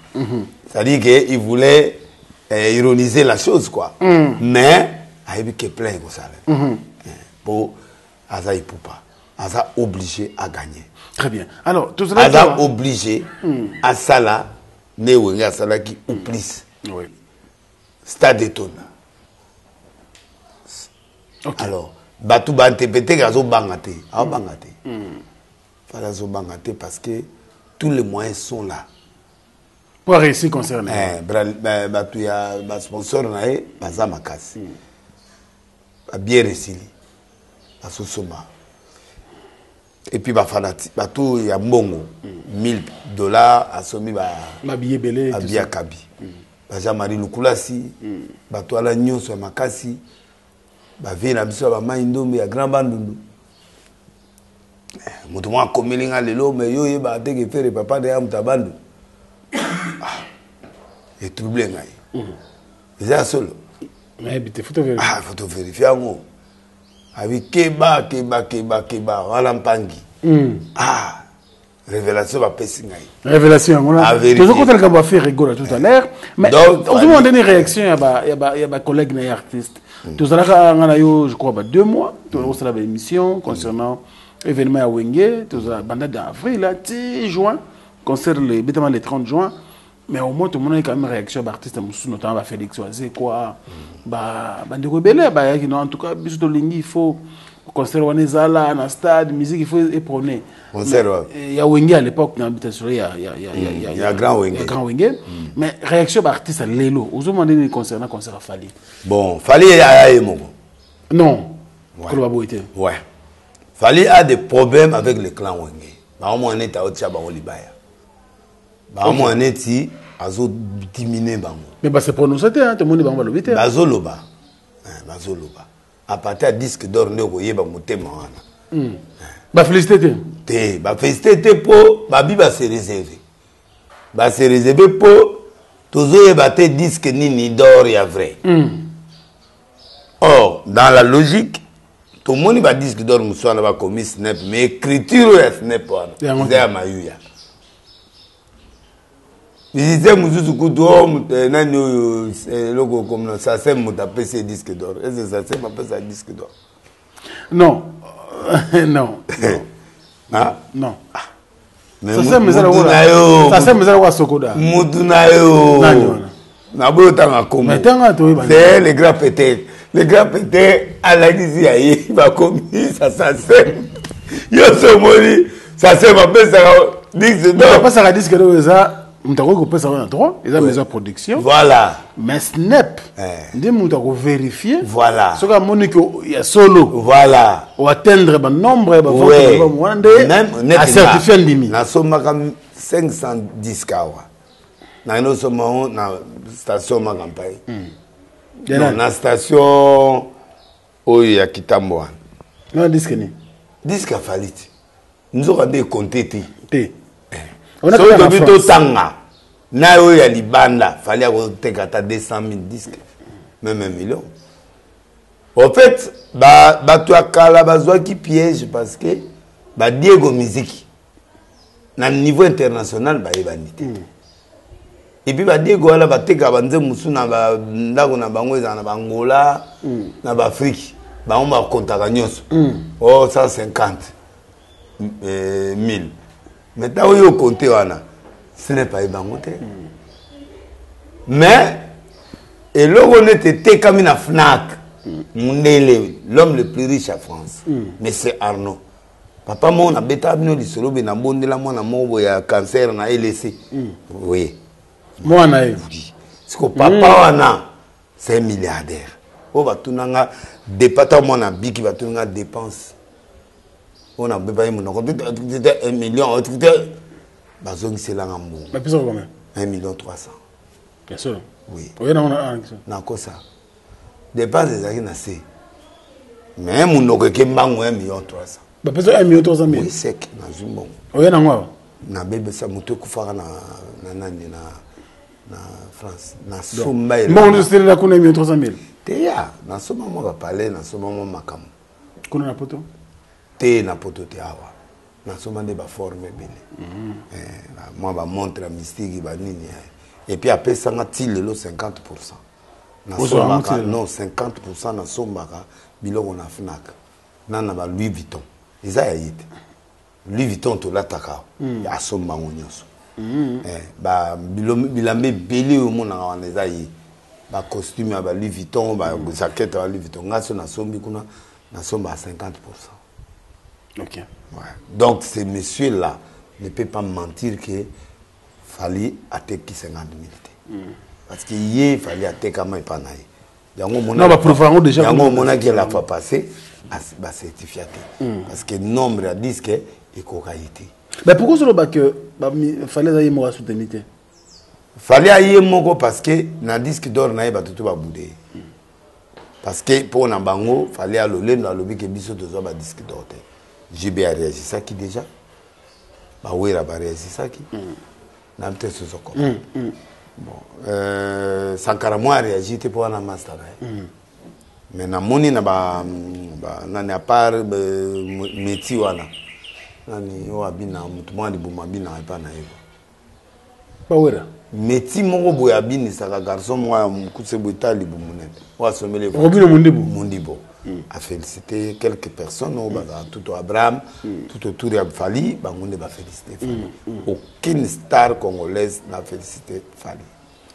C'est-à-dire que il voulait ironiser la chose quoi. Mais ayebi ke plein ekosala. Po aza ipupa. Aza obligé à gagner. Très bien. Alors, tout cela Aza obligé à sala ne wenge asalaki ou plus. Oui. Stade etonda. Ok. Alors, bato ba interpréter azobanga te. Azobanga te. Fally azobanga te parce que tous les moyens sont là. Pour réussir concerné. Eh, bato ya ba sponsor na ye baza makasi. Ba bière esili. Basosoma. Et puis ba fanatique, bato ya mbongo 1000 dollars asomi ba Ba billet belé, ba tout billet ça. kabi. Ba Jean-Marie Lukulasi, bato ala nyonso ya makasi. Ba vie na biso ya ba Mai Ndombe ya Grand Bandundu. Eh, moto moko akomeli nga lelo, mais yo oyebaka te ke Ferre papa de ya moto ya Bandu. Ah, etrouble ngai. Eza ya solo. Nayebi te, faut vérifier. Ah, faut vérifier yango. Abi keba, keba, keba, keba, wana mpangi. Ah, révélation bapesi ngai. Révélation yango À na. vérifier. Tozokota likambo ya Ferre Gola tout à l'heure. Mais Donc, ozomona Fally. ndenge réaction ya ba ya ba ya ba collègue na ye artiste. Tozalaka nga na yo je crois ba 2 mois, tozosala ba émission concernant événement ya Wenge, tozala banda d'avril là ti juin, concert le betama le 30 juin. Mais au moins tout le monde a quand même réaction ba artiste mosusu, notamment ba Félix Wazekwa, ba bandeko ebele ba yaki non en tout cas biso tolingi il faut concert wana ezala na stade, musique il faut éprôner. Concert Mais, wapi? ya Wenge à l'époque na habitation ya ya ya ya ya Ya Grand Wenge. ya Grand Wenge. Mais réaction ba artiste lelo ozomona nini concernant concert ya Fally? Bon, Fally aya ye moko. Non. Ouais. Koloba boye te. Ouais. Fally a des problèmes avec le clan Wenge. Ba mona neti aotia bango libaya. Ba mona neti azo diminuer bango. Mais ba se prononcer te, hein, tomoni bango balobi te. Bazoloba. Hein, bazoloba. À partir ya disque d'or nde okoyeba motema wana. Ba félicité te. Te, ba félicité te po babi ba se réserver. Ba se réserver po tozoyeba te disque nini d'or ya vrai. Or, dans la logique, tomoni ba disque d'or mosusu wana bakomi snap, mais écriture oyo ya snap wana Yango eza ya mayuya. Musicien mosusu kutu oyo moto, nani oyo, eloko comme Sasem moto apesi ye disque d'or. Est-ce que Sasem apesa disque d'or? Non. Non. Ah? Non. Mais Sasem mutu ezala na yo. Sasem ezala kwa Sokoda. Mutu na yo. Nani wana? Naboyi otanga kombo. Mais tanga toyeba. C'est le grand Peter. Le grand Peter alakisi ya ye bakomi sasasem. Yo so omoni sasem apesaka disque d'or. Apesaka disque d'or eza moto akoki kopesa yango na droit eza maison production. Voilà. Mais snap eh. nde moto akoverifie. Voilà. Soki amoni ke ya solo. Voilà. Oatteindre banombre ya bavente wana nde acertifie ndimi. Nasombaka 500 disque awa. Nakende kosomba yango na station Makampai. Non, na station oyo ya Kitambo wana. Na disque nini? Disque ya Fally te. Nzoka nde ekonte te. Te. Eh. Soki tobi totanga na oyo ya libanda, Fally akoteka ata 200 000 disques, même 1 million. En fait, ba bato ya kala bazwaki piège parce que ba Diego Miziki na niveau international bayebani te. Et puis ba Diego wana batekaka banzembo mosusu na bandako na bango, ezala na bangola, na baafrike, bango bakontaka nyonso. Oh, 150 1000. Mais ntango oyo okonte wana, ce n'est pas bango te. Mais eloko neti etekami na Fnac, mundele, l'homme le plus riche à France, mais c'est Arnaud. Papa moko nabetaka bino lisolo be nabondela mwana moko boye ya cancer na LC. Oui. Mwana ye. Oui. Siko papa wana c'est un milliardaire. Oyo batunanga depata mwana biki batunanga dépense. Oyo nabeba ye monoko 1 million bazongiselanga mbongo. Bapesaka combien? 1 million 300. Bien sûr. Oui. Oye na wana nakosa. Dépense ezalaki na se. Mais monoko eke mbango 1 million 300. Bapesa 1 million 300 mille. Oui, sec nazwi mbongo. Oye nango awa? Nabebisa moto ekufaka na na nani na na France. Nasomba mbongo nyonso eselela kuna 1 million 300 mille. Te ya, nasomba mwa bapale, nasomba mwa makambo. Kuna na poto? Te, na poto te awa. Nasomba nde baforme ebele. Mwa bamontre ya mystique banini. Et puis apesanga ti lelo 50%. Nasombaka non 50% nasombaka biloko na Fnac. Na na ba Louis Vuitton. Eza ya ye te. Louis Vuitton tolataka. Asomba yango nyonso. Ba bilamba ebele oyo omonaka wana eza ye. Ba costume ya ba Louis Vuitton, ba jaquette ya ba Louis Vuitton. Nga so nasombi kuna, nasomba 50%. Ok. Ouais. Donc ce monsieur-là ne peut pas mentir que Fally ateki 50 000 te. Parce que ye Fally atekama epa na ye. Yango Non, ba prouver yango déjà. Yango omonaki la fois passée ba certifiat te. Parce que nombre ya disque ekoka ye te. Mais pourquoi solo que ba Fally aza ye moko soutenir te? Fally aye moko parce que na disque d'or na ye bato to ba bude. Parce que pour na bango Fally alolendo alobi ke biso tozwa ba disque d'or te. JB a réagisaki déjà. Ba Wera ba réagisaki. Na peut-être soko. Bon, Sankara moi a réagi te pour na master na ye. Mais na moni na ba, ba nani à part métier wana. Nani o abina mutu mwa libuma abina epa na ye. Ba Wera. Métier moko boye abinisaka garçon moko ya mokuse boye ta libumu nene. Oyo asomeli Robino Mundibo. Mundibo. A félicité quelques personnes oyo bazala tout Abraham, tout autour ya Fally, bango nde ba félicité Fally. Aucune star congolaise n'a félicité Fally.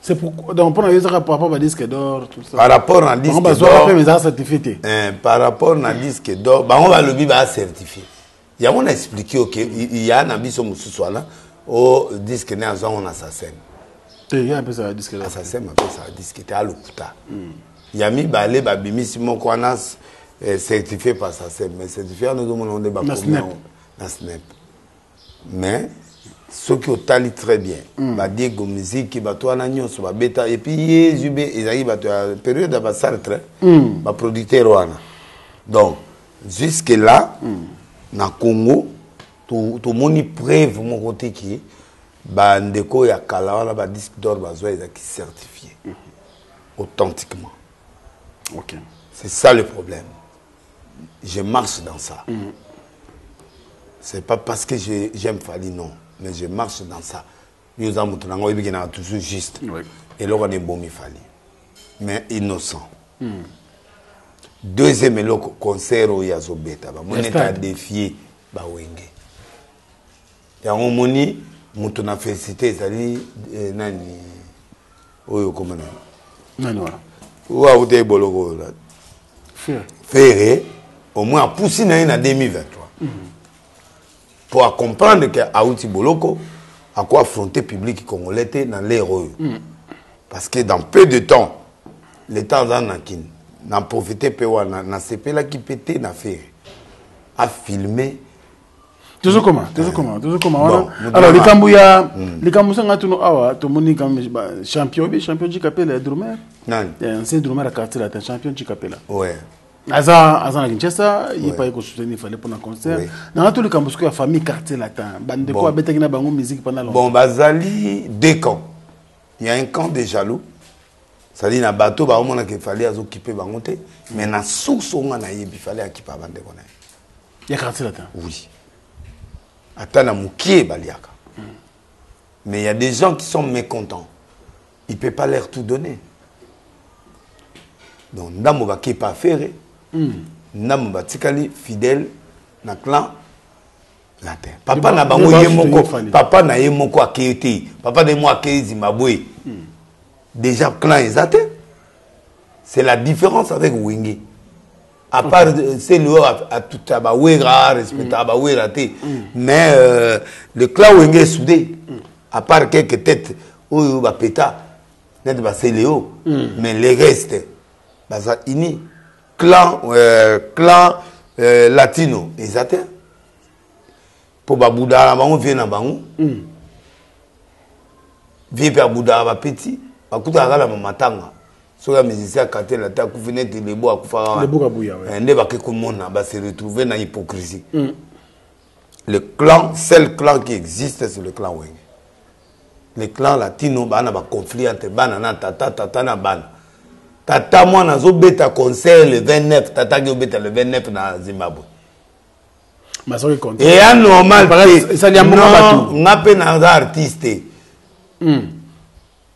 C'est pourquoi donc pour na par rapport à disque d'or tout ça. Par rapport à disque d'or. Bango mais ça certifié. Par rapport à disque d'or, bango balobi ba certifié. Yango na expliqué OK, il y a na biso mususu wana o disque né azango na SACEM. Te ya pesa disque là. SACEM apesa disque te alukuta. Ya mibale babimisi moko wana certifié par SACEM, mais certifié wana ozomona nde bakomi na Snap. Mais soki otali très bien, ba Diego Musique bato wana nyonso babeta et puis ye Jube ezalaki bato ya période ya ba Sartre, ba producteur wana. Donc jusque là na Congo tomoni preuve moko te ki ba ndeko ya kala wana ba disque d'or bazwa ezalaki certifié authentiquement. Ok. C'est ça le problème. Je marche dans ça. C'est pas parce que j'aime Fally, non. Mais je marche dans ça. Nous avons toujours juste. Et là, on est bon, Fally. Mais innocent. Deuxième eloko, concert oyo azobeta. Ba moni ta défier ba Wenge. Yango moni mutu na félicité ezali nani. Oyo okoma na nani wana? Oyo auta eboloko oyo. Ferre au moins apusi na ye na 2023 pour comprendre que auti boloko ako affronter public congolais te na l'ère oyo. Parce que dans peu de temps, le temps aza na kini na profite mpe wana nasepelaki mpe te na Ferre afilme. Tozokoma wana. Alors, likambo ya likambo sanga tuno awa, tomoni champion obi champion Jikapela ya drummer. Nani? Ancien drummer ya Quartier Latin, champion Jikapela. Ouais. Aza na Kinshasa, ye pa ye kosoutenir Fally mpona concert. Nanga to likambo sikoyo ya famille Quartier Latin, bandeko abetaki na bango musique pendant longtemps. Bon, bazali deux camps. Il y a un camp des jaloux, c'est-à-dire na bateau baomonaka Fally azokipe bango te, mais na source oyo nga nayebi, Fally akipa bandeko na ye. Ya Quartier Latin? Oui, ata na mokie baliaka. Mais il y a des gens qui sont mécontents, il peut pas leur tout donner. Donc ndambo bakepa Ferre, ndambo batikali fidèle na clan latin. Papa na bango ye moko, papa na ye moko akei te, papa na ye moko akei Zimbabwe. Déjà clan eza te. C'est la différence avec Wenge. À part c'est le à tout à bawera, respecte à bawera te, mais le clan Wenge est soudé, à part quelques têtes oyo bapeta neti baseleo, mais les restes baza unis. Clan latino eza te mpo babudaka na bango vie na bango vie mpe abudaka bapeti bakutaka kaka na mamatanga. Soki ya musicien akatela te, akufi neti lebo akufaka nde bake komona base retrouver na hypocrisie. Le clan, seul clan qui existe, c'est le clan Wenge. Le clan latino baa na baconflit entre bana na tata, tata na bana, tata mwana azobeta concert le 29, tata aki obeta le 29 na Zimbabwe. Eya normal te. Nga mpe naza artiste.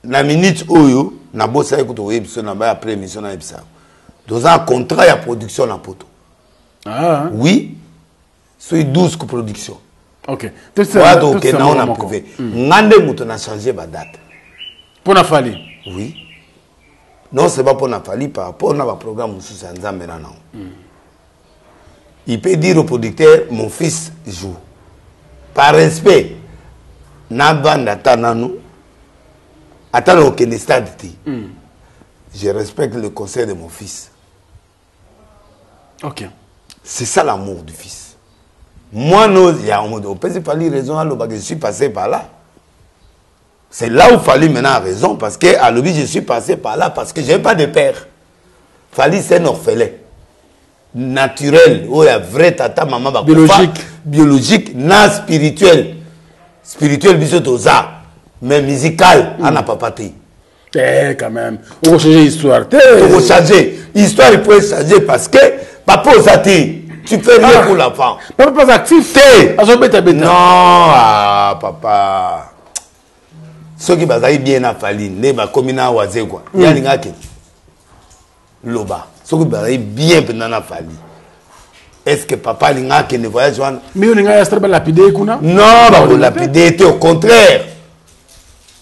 Na minute oyo nabosaki kutu koyebi biso na baya après émission nayebisa toza na contrat ya production na poto. Ah. Oui, soki 12 production. Oya tokokende nango na privé. Nga nde moto na change badate. Mpo na Fally? Oui, non seulement mpo na Fally, par rapport na baprogramme mosusu ya Nzambe na nango. Il peut dire au producteur: mon fils joue. Par respect navanda ata nanu, ata na okende stade te. Je respecte le conseil de mon fils. C'est ça l'amour du fils. Moi no ya opesi Fally raison alobaka je suis passé par là. C'est là où Fally maintenant a raison, parce que alobi je suis passé par là parce que j'ai pas de père. Fally, c'est un orphelin naturel oyo ya vrai tata mama bakufa. Biologique. Biologique na spirituel. Spirituel biso toza, mais musical ana papa te. Te, quand même, okochange histoire te. Tokochange histoire, il faut changer parce que papa oza te, tu fais rien pour l'enfant. Papa pas actif. Te. Azobeta beta. Non, ah, papa soki bazali bien na Fally nde bakomi na Wazekwa. Ye alingaki loba soki bazali bien mpenza na Fally, est ce que papa alingaka akende voyage wana? Mais olinga ya star balapide kuna? Non, bakolapide te, au contraire,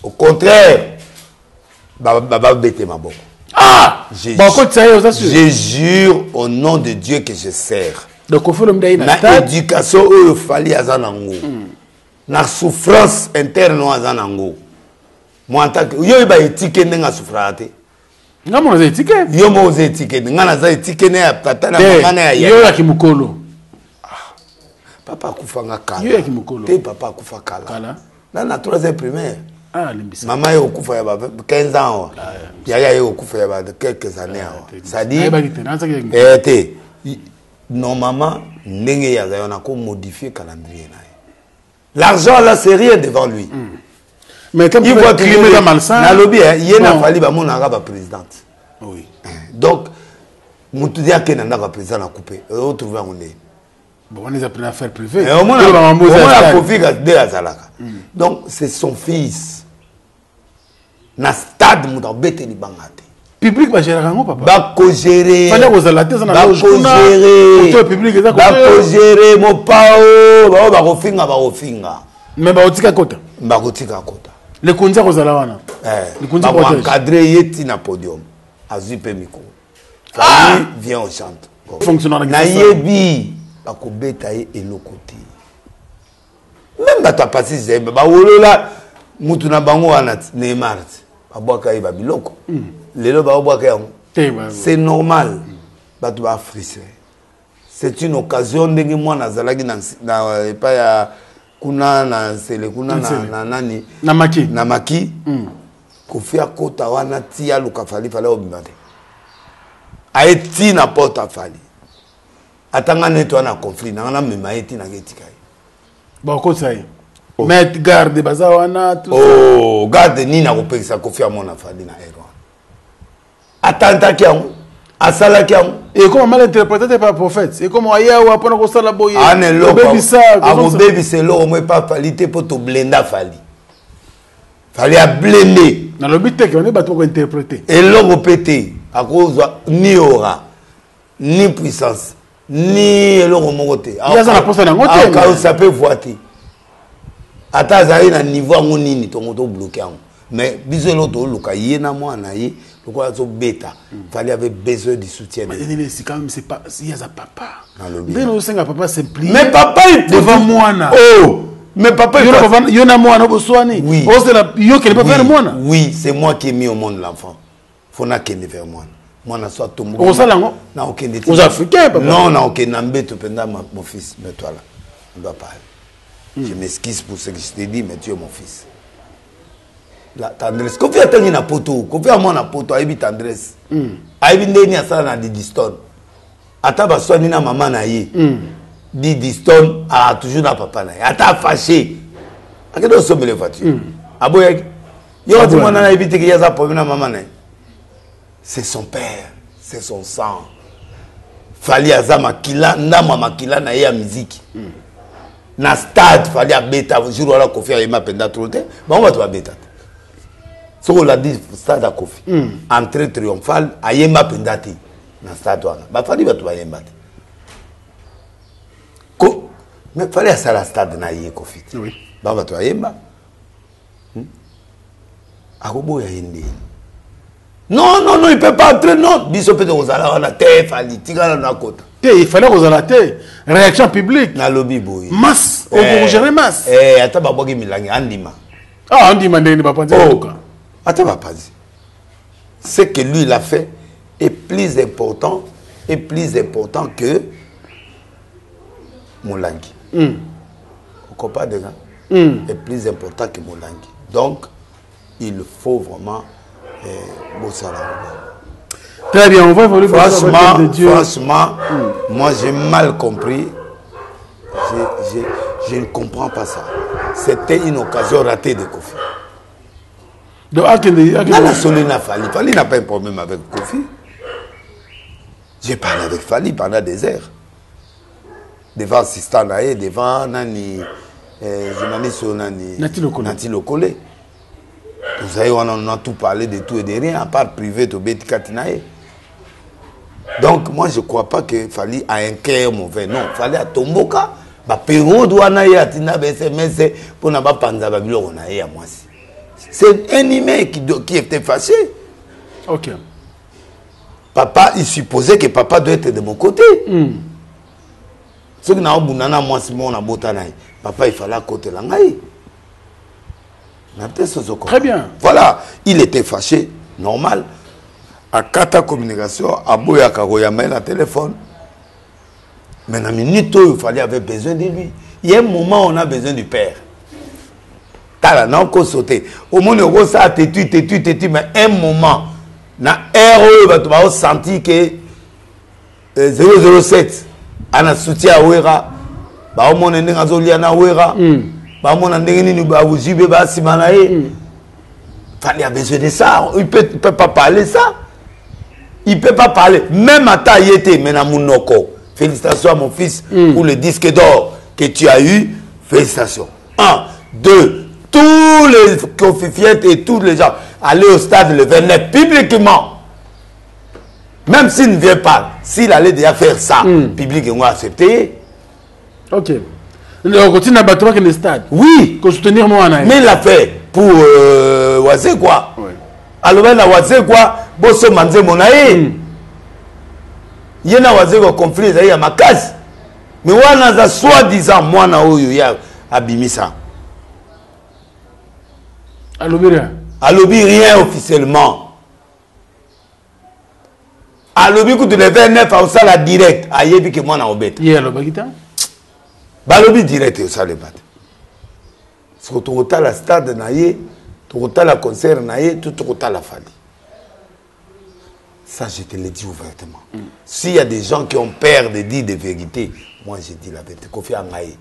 au contraire, babete maboko. Ah, bakotisa ye, oza sûr? Je jure au nom de Dieu que je sers. Donc Koffi Olomide aye na na stade. Éducation oyo Fally aza nango, na souffrance interne oyo aza nango, moi en tant que yo oyeba etike ndenge asouffraka te. Nga mona aza etike. Yo moko oza etike, nga naza etike ne ya tata na mama na ya yo yaya. Yaki mokolo. Papa akufanga kala. Yo yaki mokolo. Te, papa akufa kala. Kala. Na troisième primaire. Ah, limbisa. Mama ye okufa ya ba 15 ans awa, yaya ye okufa ya ba quelques années awa, c'est-à-dire Nayebaki te, nazaki yaki. Eh, te. Normalement ndenge ye azali wana komodifie calendrier na ye, l'argent là, c'est rien devant lui. Mais comme Il voit climat toujours eza malsain. Nalobi ye na Bon. Fally bamonaka baprésidente. Donc motu ye akende na ndako ya président na coupe, otrouve yango ndenge Bon, wana eza pena affaire privée. Omona Oyo bamambo eza omona stade. Kofi nde azalaka. Donc c'est son fils na stade, moto abete libanga te. Public bagéraka yango, papa. Bakogere. Fally akozala te, aza na loge kuna. Bakogere. Kote public eza kote. Bakogere mopao bao bakofinga, bakofinga. Mais bakotika kota. Bakotika kota. Lekonzi akozala wana. Eh, bakoencadre ye ti na podium azwi mpe micro ah! Vient on chante. Nayebi bakobeta ye eloko te. Même bato ya pasi zembe bawolola mutu na bango wana Neymar babwaka ye babiloko lelo baobwaka yango, c'est normal. Bato bafrustre, c'est une occasion. Ndenge mwana azalaki na epai ya kuna na Nsele kuna na nani. Na maki. Na maki. Kofi akota wana ti aluka Fally. Fally obima te, aye ti na porte afali. Ata nga neti wana conflit nanga, namema ye ti nanga etika ye. Bakotisa ye. Oh. Mais garde baza wana. Oh, garde nini akopekisa Kofi amona Fally na aire wana? Atantaki yango, asalaki yango. Ekoma mal interprété te par prophète, ekoma ayawa mpona kosala boye. Ana eloko akobebisa eloko mo epa Fally te, mpo toblenda Fally. Fally ablende. Nalobi teke wane bato bakointerprété. Eloko mpe te akozwa, ni aura ni puissance ni eloko moko te. Aza na posa nango te. Akausa mpe voi te. Ata azali na niveau yango nini, tongo tobloke yango. Mais biso eloko toluka ye na mwana ye lokola azobeta. Fally avait besoin du soutien. C'est quand même, c'est pas ye aza papa. Ndenge osenga papa s'implique. Mais papa devant mwana. Oh, mais papa. Yo na mwana boswani. Oui. Ozela yo kende vers mwana. Oui, c'est moi qui ai mis au monde l'enfant. Faut nakende vers mwana. Mwana so atomboki. Okosala yango. Na okende te. Oza africain, papa. Non, na okende na mbeto mpenza. Mon fils, mais toi là on doit parler. Je m'excuse pour ce que je t'ai dit, mais tu es mon fils. La tendresse, Kofi atangi na poto. Kofi amwana poto, ayebi tendresse. Ayebi ndenge asala na Didistone. Ata baswani na mama na ye, Didistone a toujours na papa na ye. Ata afâché, akende osombele voiture. Aboyaki yo kati mwana nayebi te ke ye aza problème na mama na ye. C'est son père, c'est son sang. Fally aza makila, ndambo ya makila na ye ya miziki. Na stade Fally abeta jour wana, Kofi ayemba mpenza trop te. Bango bato babeta te. Soki olandi stade ya Kofi, entrée triomphale, ayemba mpenza te na stade wana. Bafally bato bayemba te. Mais Fally asala stade na ye, Kofi te. Bango bato bayemba. Akoboya ye ndeni? Non, non, non, il peut pas entrer. Non, biso mpe tokozala wana te. Fally tikala na kota. Te, il fallait kozala te. Réaction publique. Nalobi boye. Masse, okogérer masse. Eh, ata babwaki milangi, andima. Ah, andima ndenge bapanzi. Oh, ata bapanzi, ce que lui il a fait est plus important, est plus important que molangi. Okopa déjà. Est plus important que molangi. Donc il faut vraiment bosala. Très bien, on va évoluer. Franchement, de Dieu. Franchement, moi j'ai mal compris. Je ne comprends pas ça. C'était une occasion ratée de Kofi. Donc, akende, akende. Nana Solé n'a Fally. Fally n'a pas un problème avec Kofi. J'ai parlé avec Fally pendant des heures. Devant assistant na ye, devant nani, journaliste oyo nani. Nati Lokole. Nati Lokole. Tozali wana, on a tout parlé de tout et de rien, à part privé tobeti kati na ye. Donc moi je crois pas que Fally a un cœur mauvais. Non, Fally atomboka baperiode wana, ye atinda ba SMS mpona bapanza babiloko na ye ya mwasi. C'est un humain qui était fâché. Papa, il supposait que papa doit être de mon côté. Soki naobunda na mwasi moko nabota na ye, papa il fallait akotela ngai na te sozoko. Très bien. Voilà, il était fâché, normal. Akata communication, aboyaka koyamba ye na téléphone. Mais na minute oyo Fally avait besoin de lui. Il y a un moment où on a besoin du père. Tala na okosote, omoni okosala têtu, têtu, têtu, mais un moment na heure oyo bato baosentir ke 007 ana soutien ya Wera, baomona ndenge azolia na Wera, baomona ndenge nini bauzwi mpe basima na ye. Fally a besoin de ça. Il peut pas parler ça, il peut pas parler. Même ata ye te, mais na monoko: félicitations à mon fils pour le disque d'or que tu as eu, félicitations. Un, deux, tous les Koffiphiètes et tous les gens, aller au stade le 29 publiquement. Même s'il ne vient pas, s'il allait déjà faire ça, public on va accepter. Ok, okotinda bato bakende stade. Oui. Kosoutenir mwana ye. Mais il l'a fait pour Wazé, quoi. Alobaki na Wazekwa bosomba nzembo na ye. Ye na Wazekwa conflit ezali ya makasi. Mais wana aza soi disant mwana oyo ye abimisa. Alobi rien. Alobi rien officiellement. Alobi kutu le 29 aosala direct, ayebi ke mwana obeta. Ye alobaki te. Balobi direct eosalema te. Siko tokotala stade na ye, tokotala concert na ye, to tokotala Fally. Ça, je te le dis ouvertement. S'il y a des gens qui ont peur de dire des vérités, moi je dis la vérité. Koffi angaye.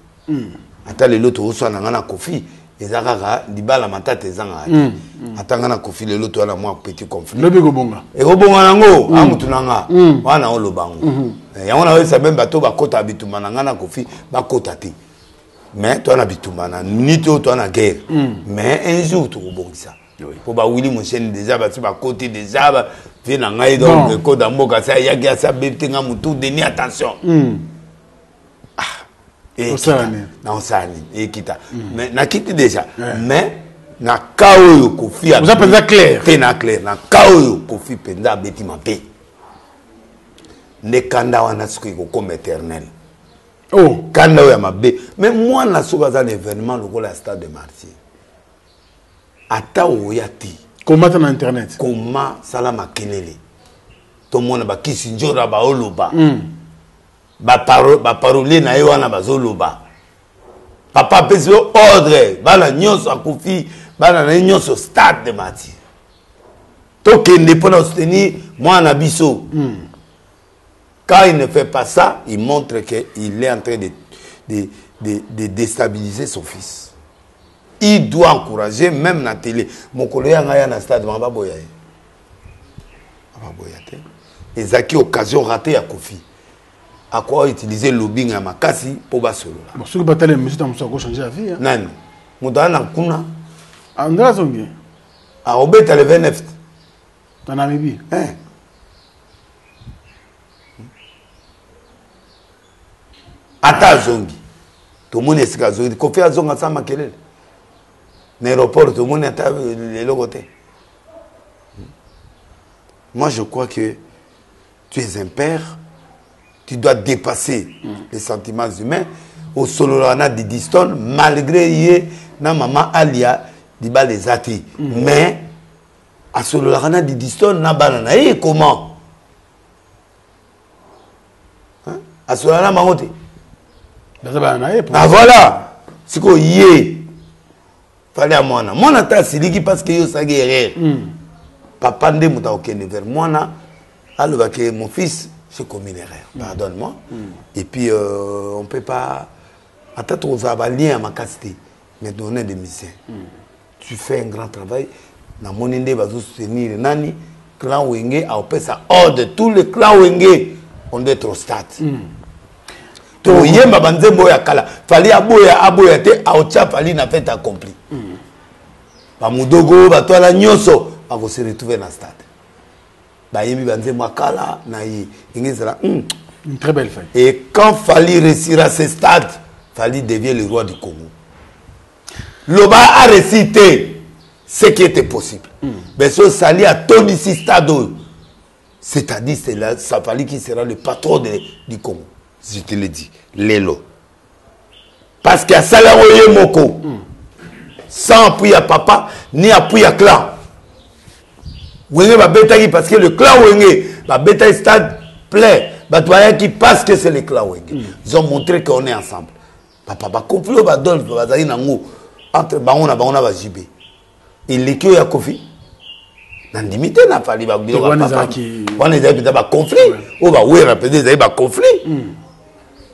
Ata lelo tozoswana nga na Koffi, eza kaka libala matata ezangaka te. Ata nga na Koffi lelo toza na mwa petit conflit. Lobi ekobonga. Ekobonga nango, a mutu na nga. Wana oloba yango. Yango nayoyebisa meme bato bakota bitumba na nga na Koffi, bakota te. Mais toza na bitumba na minute oyo toza na guerre. Mais un jour tokobongisa. Po ba Willy Musheni déjà basi bakoti déjà ba vie na ngai donc ekoda mboka sa yaki asa bebte nga mutu deni attention. Ah, Osala nini? Na osala nini? Ekita. Mais nakiti déjà. Mais na cas oyo Koffi Oza mpenza clair. Te na clair. Na cas oyo Koffi mpenza abeti mabe. Nde kanda wana soki ekokoma éternel. Oh. Kanda oyo ya mabe. Mais mwana soki aza na événement lokola ya stade de Martyrs. Ata oya te. Koma ta na internet. Koma sala makelele. Tomona ba kisi njora ba oloba. Ba paro, ba parolier na ye wana bazoloba. Papa apesi yo ordre, bana nyonso akufi, bana na ye nyonso stade de Martyrs. Tokende mpona soutenir mwana biso. Quand il ne fait pas ça, il montre qu'il est en train de déstabiliser son fils. Il doit encourager, même na télé. Mokolo ya nga ya na stade, ba boya ye. Ba boya te. Ezaki occasion ratée ya Koffi. Akwa utiliser lobbying ya makasi po basolola. Bon, soki batale monsieur ta musu ako changer la vie, hein. Nani? Moto ana kuna. Andra Zongi. Akobeta le 29. Na Namibie. Hein. Ata azongi. Tomoni esika azongi. Koffi azonga sans makelele. Na aéroport tomoni ata eloko te. Moi je crois que tu es un père, tu dois dépasser les sentiments humains. Au solo na Didi Stone, malgré ye na maman Alia libala eza te. Mais asololaka na Didi Stone na bana na ye comment? Hein? Asololaka na bango te. Baza bana na ye, Ah voilà. Siko ye fallait ya mwana. Mwana ta asiliki parce que yo osaki erreur. Papa nde moto akokende vers mwana alobaki mon fils, j'ai commis une erreur. Pardonne-moi. Et puis on peut pas ata tokozala ba lien ya makasi te. Mais on est des musiciens. Tu fais un grand travail. Namoni nde bazo soutenir nani clan Wenge a opesa ordre tous les clans Wenge on doit être au stade. Toyemba ba nzembo ya kala. Fally aboya aboya te aotia Fally na fait accompli. Ba mudogo ba twala nyoso ba ko se retrouver na stade. Ba yembi ba nzembo ya kala na ye. Ingezala, Une très belle fête. Et quand Fally réussira ce stade, Fally devient le roi du Congo. Loba a récité ce qui était possible. Mais ce Fally a tondisi stade, c'est-à-dire c'est là, ça Fally qui sera le patron du Congo. Je te le dis, lelo. Parce qu'il y a Salaro Moko. Sans appui à papa, ni appui à clan. Wenge ba betaki parce que le clan Wenge, ba betaki stade plein. Ba toya qui parce que c'est le clan Wenge. Ils ont montré qu'on est ensemble. Papa, ba complot ba donne, ba zali nango entre bango na bango na ba JB. Et l'équipe ya Koffi. Na ndimi te na Fally ba biloko Wana ya papa. ezalaki Wana ezalaki mpenza ba conflit. Oyo ba wera mpenza ezalaki ba conflit.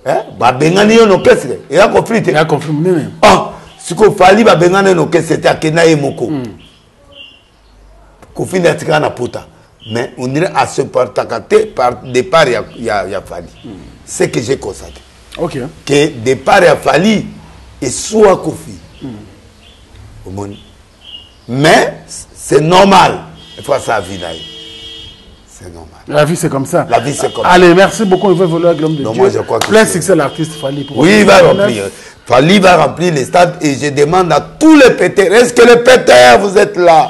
Hein? Ba bengani yo no orchestre. Eza conflit te. Eza conflit monene. Ah, siko Fally ba bengani yo no orchestre te akenda ye moko. Koffi nde atikala na pota. Mais on dirait à se partager par départ ya, ya, ya Fally. Ce que j'ai constaté. Que départ ya Fally et soit Koffi. Omoni. Mais c'est normal. Il faut ça vie là. C'est normal. La vie, c'est comme ça. La vie, c'est comme ça. Allez, merci beaucoup. On va évoluer avec l'homme de Donc, Dieu. moi, je crois que Plein c'est- succès à l'artiste Fally. Pour Oui, il va remplir. Fally va remplir les stades et je demande à tous les péteurs, est-ce que les péteurs, vous êtes là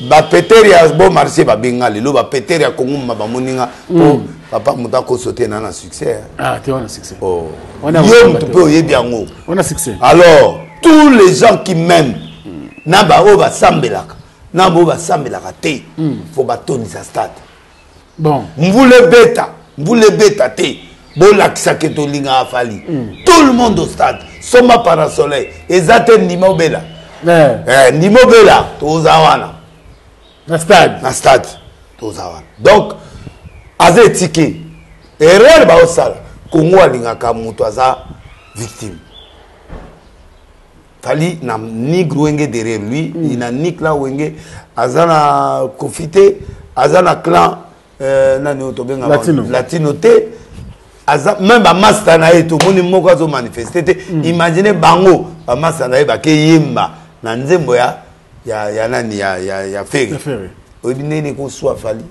Ba péteurs ya bon marché ba benga lelo ba péteurs ya Congo ma ba moninga po papa moto akosote na na succès. hein. Ah, tu vois, on a succès. Oh. On a- Yo moto pe oyebi yango. On a succès. Alors, tous les gens qui m'aiment, na ba oyo basambelaka, na ba oyo basambelaka te, faut batondisa stade. Bon. Mvula ebeta, mvula ebeta te. Bolakisa ke tolingaka Fally. Tout le monde au stade. Soma parasoleil. Eza te ndima obela. Eh, Eh, ndima obela, toza wana. na stade. Na stade, toza wana. Donc, aza etike. Erreur baosala. Congo alingaka moto aza victime. Fally na nigre wenge derrière lui, il na ni clan wenge, aza na Koffi te, aza na clan nani oyo tobenga Latino. Latino te, aza même ba master na ye tomoni moko azo manifester te. Imagine bango ba master na ye bake yemba na nzembo ya ya ya nani ya ya ya Ferre. Ya Ferre. Oyebi ndenge nini ekoswa Fally?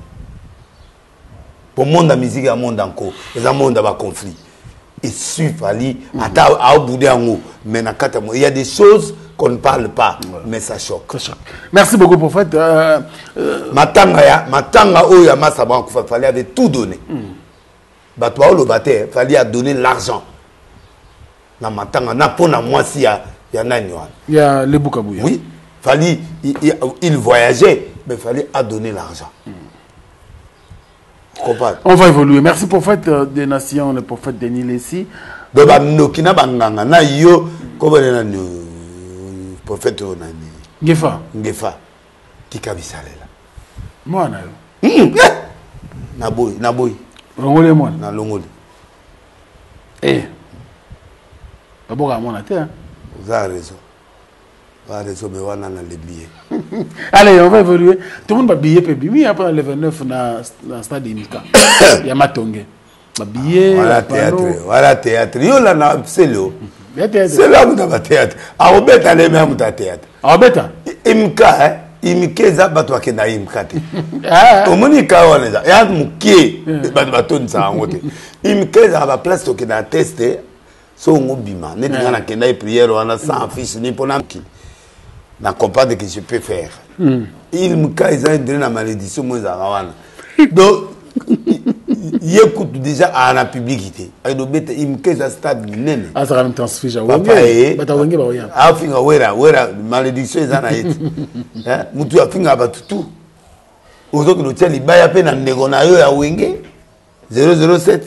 Po monde ya musique ya monde encore, eza monde ya ba conflit. Et Fally ata aobude yango, mais na kati ya il y a des choses qu'on ne parle pas, mais ça choque. Ça choque. Merci beaucoup, prophète. Matanga ya matanga oyo ya Massa Branco, Fally avait tout donné. Bato baoloba te, Fally a donné l'argent na matanga na mpona mwasi ya ya nani wana. Il y a Lebou Kabouya. Oui, Fally il voyageait, mais Fally a donné l'argent. Comprendre. On va évoluer. Merci, prophète des nations, le prophète Denis Lessie. Donc bandoki na banganga na yo kobone nani prophète oyo nani? Ngefa. Ngefa. Tika bisalela. Mwana yo. Naboyi, naboyi. Longoli mwana. Na longoli. Eh. Baboka mwana te, hein. Oza raison. Oza raison, mais wana na lembi ye. Allez, on va évoluer. Tout le monde va billet pe bimi après le 29 na stade Imika. Ya Matonge. Ba billet. Voilà ba panneau. théâtre, voilà théâtre. Yo la na selo. Ya théâtre. Selo amuta ba théâtre. Akobeta leme amuta théâtre. Akobeta. Imika, hein. Imika eza bato bakenda Imika te. Ah. Omoni ka wana eza ya mokie, bato batondisaka yango te. Imika ezalaka ba place tokenda na test so ongo bima. Neti nga nakenda ye prière wana sans affiche ni mpona mokili. Na comprendre que je peux faire. Imika eza ndre na malédiction mo ezalaka wana. Donc ye kutu déjà aa na public te. Ayedobeta Imika eza stade monene. Azalaka na transfuge ya Papa Wenge. ye Bato ya Wenge baoya. afinga wera wera malédiction eza na ye te. Hein? Mutu afingaka bato tu. Ozokende otia libaya mpe na ndeko na yo ya Wenge 007.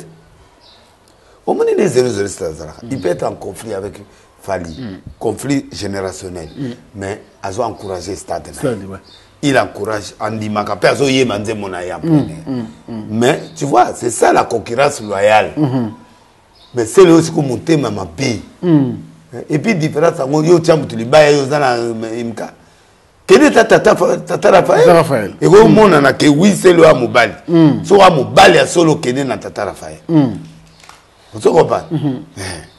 Omoni nde 007 azalaka. Il peut être en conflit avec Fally. Conflit générationnel. Mais azo encourager stade na ye. Stade, ouais. Il encourage andimaka mpe azoyeba nzembo na ye en plein air. Mais tu vois, c'est ça la concurrence loyale. Mais c'est le aussi motema mabe. Et puis différence yango yo tia moto libaya yo oza na Imka. Kende ta tata tata Raphaël. Tata Raphaël. Ekomonana ke oui c'est le ya mobali. So ya mobali ya solo kende na tata Raphaël. Ozo comprendre?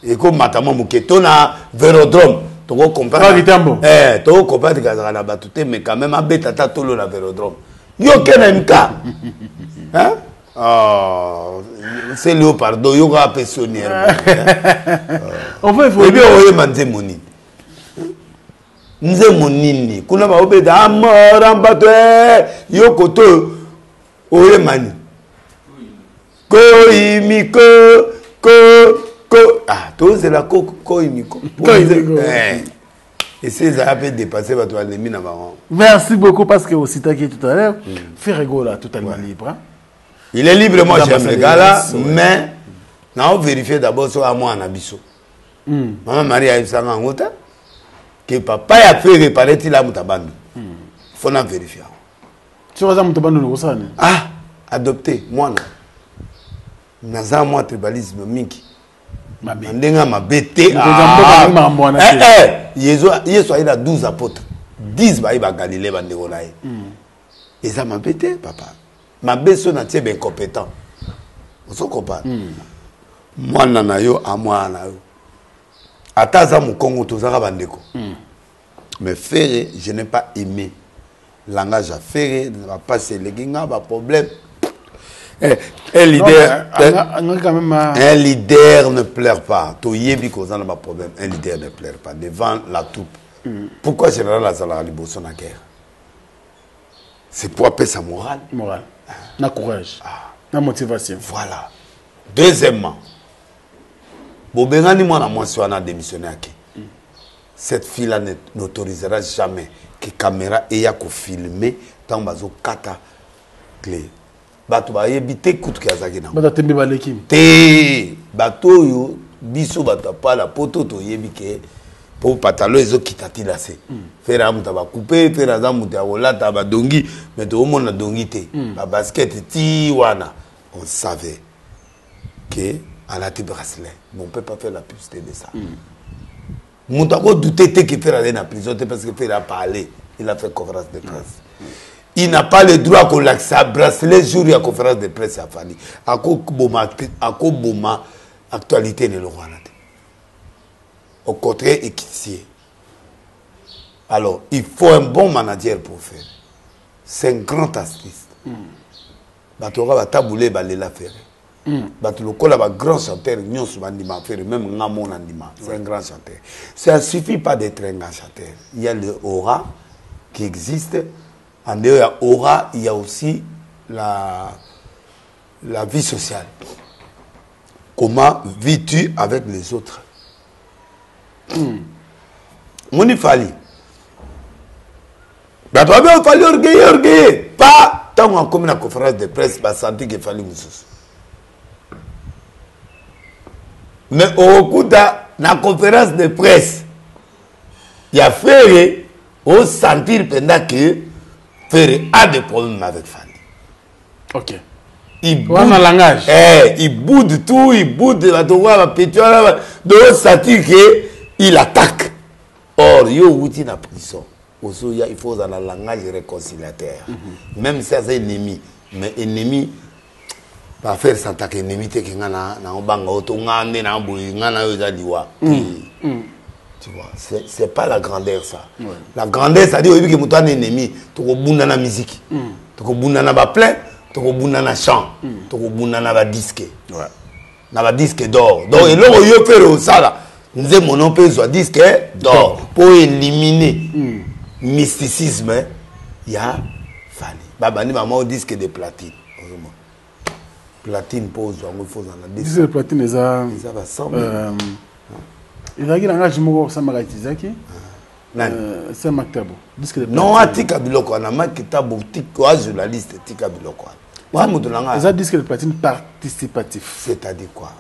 Ekomata mwa moke to na Vélodrome. Toko comprendre. Ah, Kitambo. Toko comprendre kazaka na bato te, mais quand même abeta ta tolo na Vélodrome. Yo ke na Imka. Hein? Oh, c'est le pardon, yo ka pensionnaire. On va évoluer. Et bien oyema nzembo nini? Nzembo nini? Kuna ba obeta amora mbato, yo koto oyema nini? Koyimi ko ko ko ah tozela ko koyimi ko. Koyimi ko. Et c'est ça a peut dépasser bato alemi na bango. Merci beaucoup parce que aussi qui tout à l'heure, Ferre Gola totalement libre. Hein? Il est libre, moi Dans j'aime ma le gars là, salle de mais na vérifier d'abord sur moi na biso. Maman Marie a eu ça en ngota que papa a fait réparer il a mutabandu. Faut na vérifier. Tu vas mutabandu no kosana. Ah, adopté moi na. Naza moi tribalisme mingi. Mabe. Ndenga mabete. Mokonzi ya mboka alingi makambo wana te. Yesu ayi na 12 apôtres. 10 bayi ba Galilée ba ndeko na ye. Eza mabe te, papa. Mabe so na tie ba incompétent. Ozo comprendre? Mwana na yo, a mwana na yo. Ata aza mokongo, tozaka ba ndeko. Mais Ferre, je n'ai pas aimé. Langage à Ferre, ba passe eleki nga, ba problème. Eh, un leader, non, quand même, un leader ne pleure pas. Toyebi koza na ba problème. Un leader ne pleure pas devant la troupe. Pourquoi général azalaka liboso na guerre? C'est pour apesa morale. Morale. Na courage. Ah. Na motivation. Voilà. Deuxièmement, bobengani mwana mwasi wana démissionné ake. Cette fille-là n'autorisera jamais que caméra eya kofilme ntango bazokata clé. Bato bayebi te kutu ke azalaki nango. Bato atembe baleki. Te bato oyo biso bato ya pala poto toyebi ke po patalo ezokita ti na se. Ferre aza moto ya bakupe, Ferre aza moto ya kolata badongi, mais tokomona dongi te. Babasket ti wana on savait que alati bracelet, mais on peut pas faire la publicité de ça. Moto akodute te ke Ferre azali na prison te parce que Ferre a parlé, il a fait conférence de presse. Il n'a pas le droit kolakisa bracelet jour ya conférence de presse ya Fally. Akoboma, akoboma actualité na eloko wana te. Au contraire, ekitisi ye. Alors, il faut un bon manager pour faire. C'est un grand artiste. Bato lokola batabule balela Ferre. Bato lokola ba grand chanteur nyonso bandima Ferre, même nga mona ndima. C'est un grand chanteur. Ça suffit pas d'être un grand chanteur. Il y a le aura qui existe. En dehors, il y a aura, il y a aussi la vie sociale. Comment vis-tu avec les autres? Moni Fally. Bato babe Fally orgueilleux, orgueilleux. Pas tant qu'on comme na conférence de presse, ba senti que Fally mususu. Mais okuta na conférence de presse, il y a Ferre, au sentir pendant que Ferre a des problèmes avec Fally. Ok. Il Ouais, boude. un langage. Eh, il boude tout, il boude la towa, la pétiole, la, donc sentir que il attaque. Or, yo wuti na prison. Ozo ya, il faut un langage réconciliateur. Même si c'est ennemi, mais ennemi va faire s'attaquer ennemi te ki nga na na obanga oto nga nde na boyi nga na yo eza liwa. Tu vois, c'est pas la grandeur ça. La grandeur, c'est-à-dire oyebi ke moto ana ennemi, tokobunda na musique. Tokobunda na ba plein, tokobunda na chant, tokobunda na ba disque. Na ba disque d'or. Donc eloko yo Ferre osala, nzembo no mpe ezwa disque d'or pour éliminer mysticisme ya Fally. Babandi mama au disque de platine. Ozomona. Platine po ozwa yango, il faut ozala na disque. Disque de platine eza, Eza ba 100 000. Ezalaki langage moko osamaka utilisaki. Nani? C'est Mike Tabo. Disque de Non, platine. atika biloko wana, Mike Tabo, tika, oa journaliste, tika biloko wana. Oa moto na nga. Eza disque de platine participatif. C'est-à-dire quoi?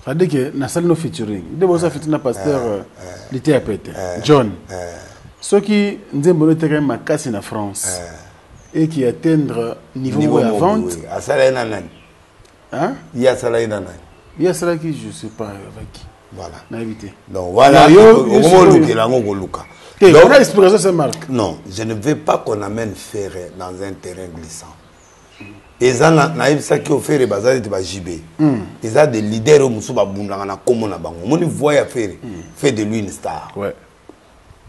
C'est-à-dire que na sali no featuring. Nde boza featuring na pasteur, Liteya Pete, John. Soki nzembo no etekami makasi na France. Et qui atteindre niveau Niveau ya moko, vente. oui. Asala ye na nani? Hein? Ye asala ye na nani? Ye asalaki, je sais pas avec qui. Voilà. Nayebi te. Donc voilà, Non, yo, yo, okomo sikoyo. olukela yango koluka. Te, Donc, on a explication, c'est Marc. Non, je ne veux pas qu'on amène Ferre dans un terrain glissant. Eza na, nayebisaki yo Ferre baza neti ba JB. Eza des leaders oyo mosusu babundaka na kombo na bango. Omoni voix ya Ferre, fait de lui une star.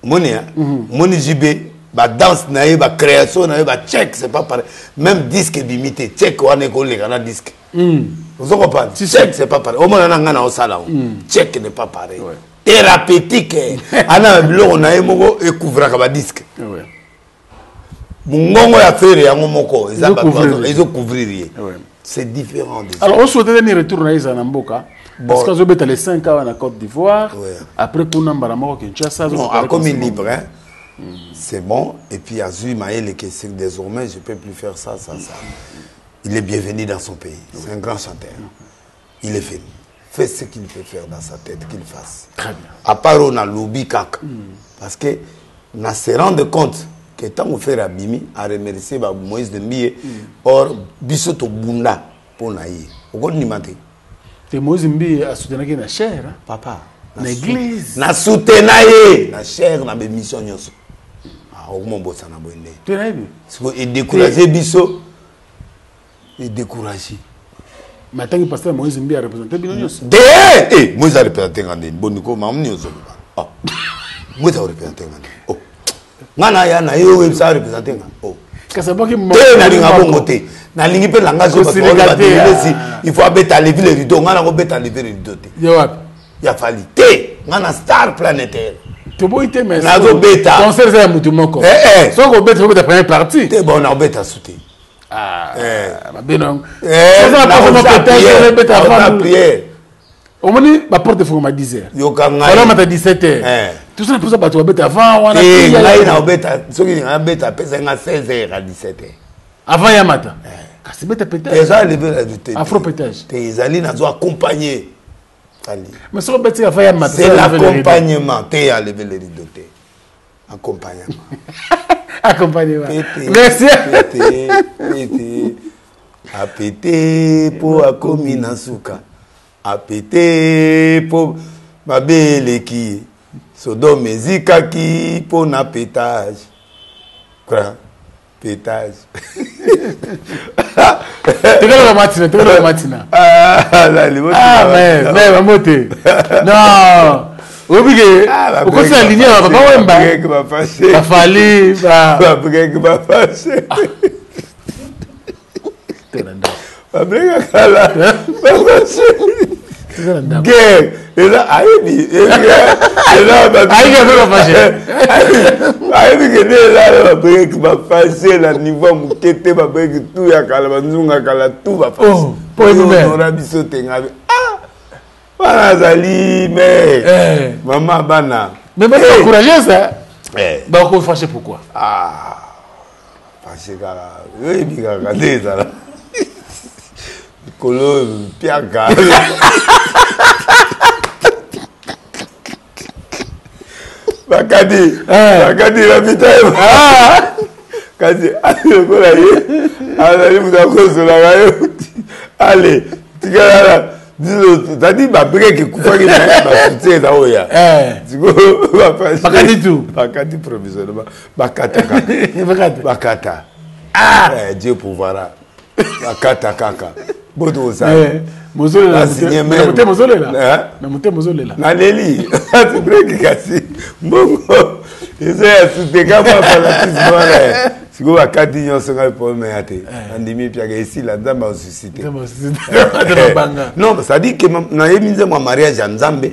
Omoni, hein? Omoni JB, ba danse na ye, ba création na ye, ba check, c'est pas pareil. Même disque ebimi te, check wana ekoleka na disque. Ozo comprendre? Si, si. Check, c'est pas pareil. Omona na nga na osala ngo. Check n'est pas pareil. Thérapeutique. Ana biloko na ye moko ekouvraka ba disque. Mongongo ya Ferre yango moko, eza Ezo bato couvrir bazo, ye. ezo couvrir ye. C'est différent des Alors, on souhaitait un retour na Isa na mboka. Bon. Parce que azobeta les 5 ans na Côte d'Ivoire. Après kuna mbala moko Kinshasa, azo Non, préparer akomi concert. libre, hein. C'est bon. Et puis Azui Maël, qui c'est que désormais, je peux plus faire ça, ça, ça. Il est bienvenu dans son pays. C'est un grand chanteur. Il est venu. Fait ce qu'il peut faire dans sa tête, qu'il fasse. Très bien. À part on a lobby kaka. Parce que, na se rendre compte que tant qu'on fait Abimi, à remercier ba Moïse de Mbiye, or, biso to bunda pour na ye. Okoni ni mate. Te Moïse Mbiye a soutenaki na chair, hein? Papa. Na église. Na soutena ye. Na chair, na bémission nyonso. Ah, okoma bosa na boende. Te na yebi. Siko, et décourager biso. Et décourager. Mais tant que pasteur Moïse Mbiye a représenté bino nyonso. De, eh, Moïse a représenté ngande. Boniko, mamu nyonso. Ah. Moïse a représenté ngande. Oh. Nga na ya na ye oyo ça a représenté nga. Oh. Kasi aboki Te, nalinga bongo te. Nalingi mpe langage oyo bato Kosilika baoloba te, Denis Lessi, ah. il faut abeta levi le rideau. Ngai nakobeta levi le rideau te. Ye wapi? Ya Fally te, ngai na star planétaire. Toboyi te, mais Nazobeta. Concert eza ya motu moko. Eh, eh. Soki obeta, obeta première partie. Te, bon, nakobeta su te. Ah, Eh. mabe na yango. Eh, Soki oza na nakoza posa moko prière, étage, obeta nakoza avant. prière. Omoni baporte efungama 10 heures. Yoka ngai. Wala mata 17 heures. Eh. Tout ça na posa bato babeta avant wana. Te, Prière. ngai naobeta soki nabeta, apesa nga 16 heures à 17 heures. Avant ya mata. Kasi beta pétage. Eza levé la te. Afro pétage. Te, ezali nazo accompagner Fally. Mais soki obeti avant ya mata, C'est ça, lever le rideau. l'accompagnement te, ya levé le rideau te, accompagnement. Accompagnement. Pete, Merci. pete, pete, apete mpo akomi na suka, apete mpo mabe eleki ye, Sodome ezikaki mpo na pétage. Quoi? Pétage. Tokelaka matina, tokelaka matina. Ah, Ah, mais bambote. Non. Oyebi ke okoti na ligne ya papa Wemba. Bafali ba Babrek bafashe. Te na ndako. Babrek kala bafashe. Toza na ndako. Guerre eza, ayebi eza. Ayebi ape bafashe. Ayebi ke nde eza na babrek bafashe na niveau ya moke te. Babrek tu ya kala, banzunga kala tu. Oh, po yebi mare. Bafashe biso te. Ngabi ah wana azali mais Eh. mama bana. Mais ba Eh. encourager ça. Eh. Ba ko fâché pourquoi? Ah, fâché kaka, oyebi kaka nde ezala likolo piaka. Bakadi. Eh. Bakadi babita ye, kasi ali lokola ye azali moto akosolaka ye. Ale tikala c'est-à-dire babrek ekufaki, mais basoutien eza oya. Eh. Sikoyo bafâché. Bakati tout. Bakati provisoirement, bakata kaka. Bakata. Bakata. Ah, eh, Dieu pourvoira, bakata kaka boto osala. Eh, mozolela. Basigné Na même. motema ozolela. Eh? Na motema ozolela. Naleli ati breki, kasi mbongo eza ya suteka mwa fanatisme wana. Sikoyo bakati nyonso, ngai problème ya te, nandimi piaka esila, Nzambe asuscite. Banga. Non, c'est-à-dire que nayebi nzembo ya mariage ya Nzambe,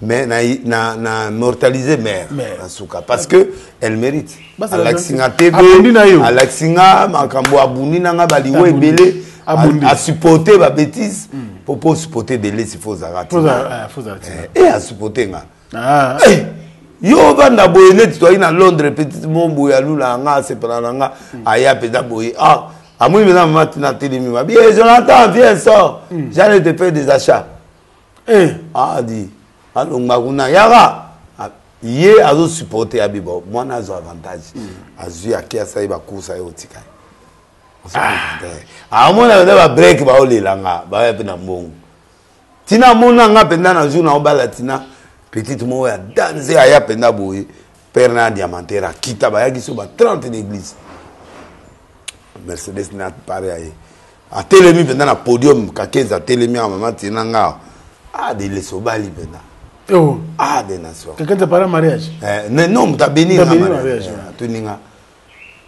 mais na mortaliser mère Mère. na suka, parce que elle mérite. Bazala Alakisi nga gentil. TV. Abundi na yo. Alakisi nga makambo, abundi na nga baliwa Abundi. ebele. Abundi. Asupporte babêtise po supporter delesi, fo ozalaka tina. Faut ozala tina. E asupporte nga. Ah. Eh, yo ovanda boye neti toyaki na Londres, petite mo boye alula nga, asepela na nga, aya mpenza boye. Ah, amoni mpenza mama tina atelemi, babi: "Eh, Jonathan, viens, sors, j'allais te faire des achats." Eh. Ah, di alongba kuna yaka. Ah, ye azosupporte, abi bo mwana azwa avantage, azwi ake asali bacourse, aye otika ye. Amona mpenza babrek baolelanga, baya mpe na mbongo. Tina amona nga mpenza na jour na obala tina petite moko ya danse, aya mpenza boye, père na diamantaire akita, bayaki so ba 30 d'église, Mercedes na pare, aye atelemi mpenza na podium, kakezi atelemi awa, mama tina nga ah delesi obali mpenza. Oh. Ah, de nation. Quelqu'un t'a parlé mariage? Eh, non, moto abeni Moto nga abeni mariage. mariage. Eh, atuni nga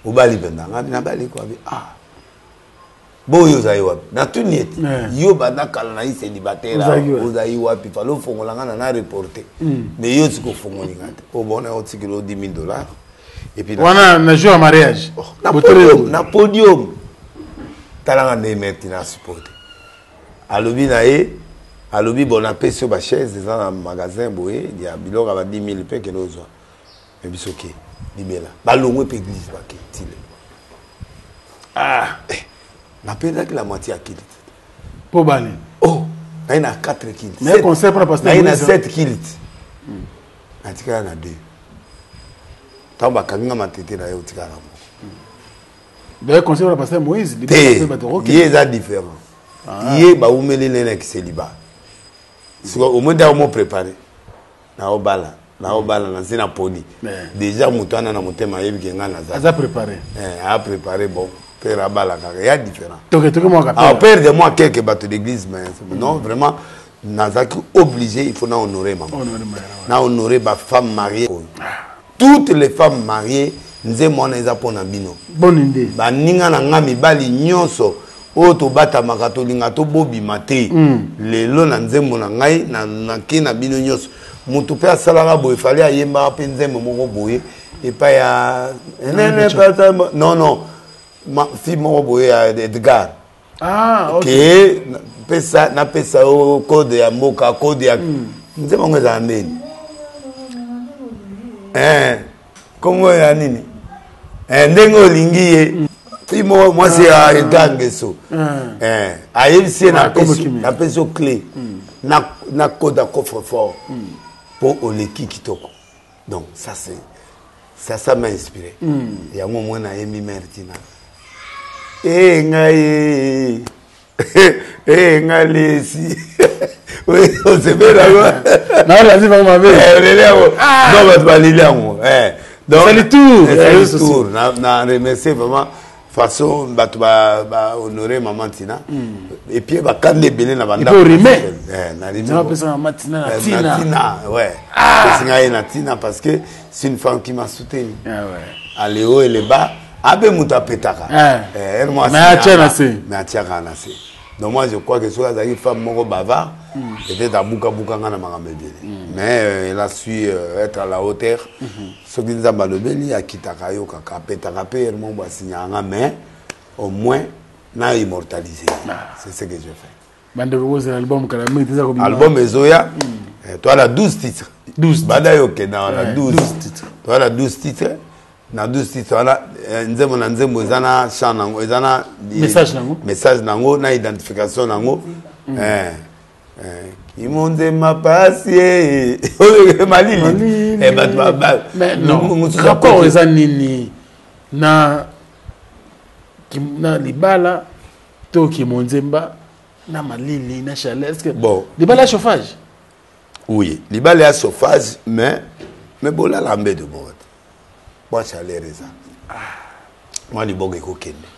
obali mpenza, nga nabali ko abi ah boyo ozali wapi? Natuni ete Eh. yo banda kala na ye célibataire. Ozalaki wapi? Ozali wapi? Fale ofongola nga na reporte, mais yo sika ofongoli nga te, obona otikeli o 10 000 $ et puis Wana na jour ya mariage. Oh, na Botoleli. podium, na podium talanga nde mare tina supporte, alobi na ye, alobi bon, napesi yo bachaise eza na magasin boye ya biloko ya ba 10 000 mpe kende ozwa. Me biso ke libela balongwe mpe église bake tile. Ah, Napendaki la moitié ya kili te. Po bale. Oh, naye na 4 kili. Mais conseil mpona pasteur Naye na Moïse, 7 kili, natikala na 2. Ntango bakangi nga matete na ye, otikala na moko. D'ailleurs, conseil mpona pasteur Moïse. Te. Bato roke. Ye eza différent, ye baumeli nene ya kiseliba. Siko omoi nde omo préparé, naobala, naobala na nse na poli. Déjà moto wana na motema ayebi ke ngai naza Aza préparé. Eh, a préparé bon père abala kaka, ya différent. Toke toke mwa Ah, kapela. père de moi quelques bateaux d'église, mais non, vraiment nazalaki obligé, il faut na honorer maman. Honorer mère, ouais. Na honorer bafemme mariée, toutes les femmes mariées. Nzembo wana eza mpo na bino. Bonne idée. Baninga na nga mibali nyonso. Oyo tobatamaka tolinga tobobima te. Lelo na nzembo na ngai nake na bino nyonso. Moto mpe asalaka boye, Fally ayembaka mpe nzembo moko boye epai ya non non, fille moko boye ya Edgar. Ah, okay. Ke pesa napesa yo code ya mboka, code ya nzembo yango ezala ndeni kombo ya nini, ndenge olingi ye. Fille moko mwasi ya Edgar Ngeso, ayebisi ye napesi yo clé na code ya coffre fort mpo oleki kitoko. Donc ça c'est ça, ça m'a inspiré. Yango mwana ayembi mare tina e ngai e ngai lesi osepeli yango nalandi bango mabe. Oleli yango. Donc bato baleli yango. Donc Esali tour. Esali tour. Na remercier vraiment façon bato ba honorer maman Tina et puis bakanda ebele na bandako. Napesa mama Tina na Tina. Tina, ouais, pesi ngai na Tina parce que c'est une femme qui m'a soutenu. Ah ouais. Ale haut et le bas, abe moto apetaka. Mais atia na se. Mais atiaka na se. Donc moi je crois que soki azalaki femme moko bavard, peut-être abukabuka nga na makambo ebele, mais elle a su être à la hauteur. Soki Nzambe alobeli, akitaka, ayokaka, apetaka mpe ere moko asinyaka nga, mais au moins na immortalisé. C'est ce que je fais. Bandeko, bozela album kala mingi te, eza kobima. Album ezoya, toala 12 titres. 12. Bada yo okenda wana. 12 12 titres. Toala 12 titres. Na 12 titres wana, nzembo na nzembo eza na chant nango, eza na message nango. Message nango na identification nango. Kimonzema pasi oyo malili. Bato Mais non, mosusu rapport eza nini na libala to kimonzemba na malili na chaleur? Est-ce que Bon. libala ya chauffage? Oui, libala ya chauffage, mais bolala mbeto moko te. Mwa chaleur eza, mwa libongo ekokende.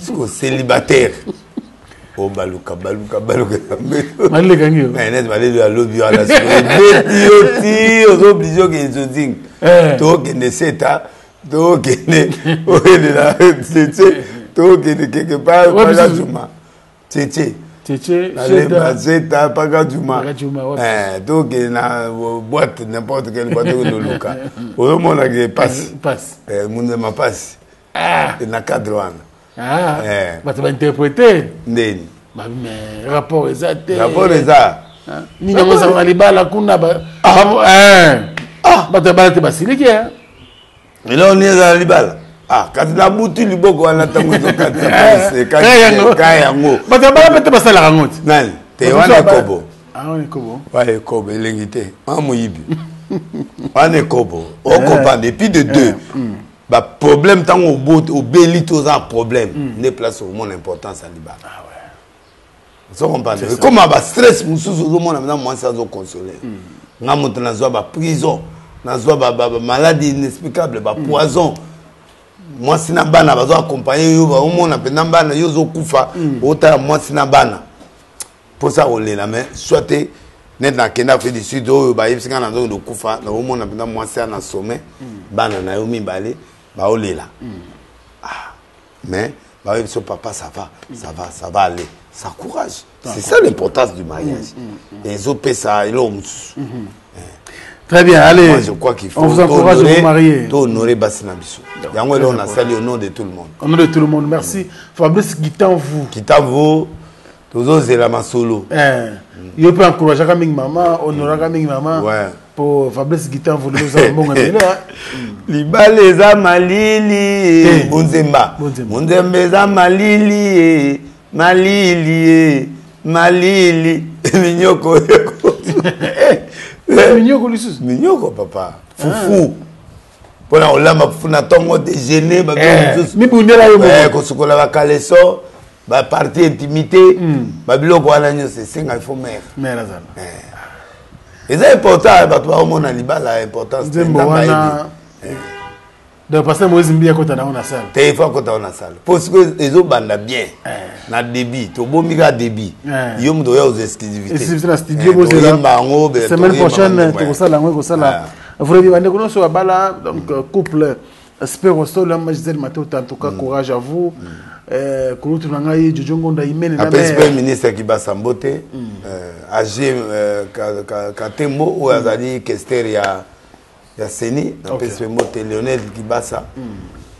Siko célibataire obaluka baluka baluka na mbeto. Malili ekangi yo. Mais neti malili alobi wana, sikoyo ebeti yo ti ozo oblige okende jogging. Tokende seta, tokende okende na tete, tokende quelque part. Wapi paka susu? Juma tete. Tete. Nalemba zeta paka juma. Paka Juma, wapi? Tokende na boîte, n'importe quelle boîte, okende oluka, ozomona ke pasi. Pasi. Monzema pasi na cadre wana. Ah, bato bainterprete. Ndeni? Mais rapport eza te. Rapport eza. Ah, nini yango ezalaka na libala kuna bato ya bala te basiliki, eh. Eloko nini ezala libala? Ah, kasi na butu liboko wana ntango ezokatisa Ka yango. ka yango. Bato ya bala mpe te basalaka yango te. Nani te? Bato Wana ekobo. Ah, wana ekobo. Wana ekobo, elengi te, wana moyibi, wana ekobo, ocomprendre. Et puis de deux, baproblème ntango obeli to oza na problème nde place omona importance ya libala. Ozo comprendre, ekoma bastress mosusu, ozomona mpenza mwasi azoconsole nga. Moto nazwa baprison, nazwa bamaladi inexplicable, bapoison, mwasi na bana bazo accompagne yo, baomona mpenza bana yo ozokufa, otala mwasi na bana mposa kolela. Mais soit te neti nakende Afrique du Sud oyo bayebisi nga nazokende kokufa, naomona mpenza mwasi ya na sommet, bana na yo mibale baolela. Ah, mais bayebi so papa, ça va, ça va, ça va aller, ça courage. C'est ça l'importance du mariage, ezopesa eloko mosusu. Très bien, allez. Moi, je crois qu'il faut On vous encourage à vous marier. Tohonorer basi na biso. Yango eloko nasali au nom de tout le monde. Au nom de tout le monde, merci. Fabrice Guitanvou. Kitamvu, tozozela masolo. Yo mpe encourageaka mingi mama, honoraka mingi mama. Po Fabrice Guitanvou lelo oza mbongo ebele, hein. Libala eza malili. Te. Bonzemba. Bonzemba. Bonzemba eza malili, malili, malili, minyoko. Minyoko lisusu? Minyoko papa, fufu mpona kolamba fufu na ntongo, déjeuner, babiloko mosusu. Mibundela yo moko. Kosukola bacaleçon, bapartie intimité, babiloko wana nyonso esenga il faut mare. Mare azala. Eza important, bato baomona libala importance te. Nzembo Nzambe wana. ayebi. Donc pasteur Moïse Mbiye akota nango na salle. Te, il faut akota wana salle po sikoyo ezobanda bien na débit, tobomi kaka débit. Yo moto oya ozwa exclusivité. Exclusivité na studio, bozela. Toyemba yango, semaine toyemba prochaine bango, tokosala yango, ekosala vraiment. Bandeko nyonso babala, donc couple Spero Solo, Gisèle Matota, en tout cas courage à vous. Euh, kulutu na ngai Jojo Ngonda Imene na apesi mpe ministre Kibasa mbote mm. euh, AG euh, Katembo oyo mm. azali kester ya ya seni napesi mpe mbote Lionel Kibasa mm.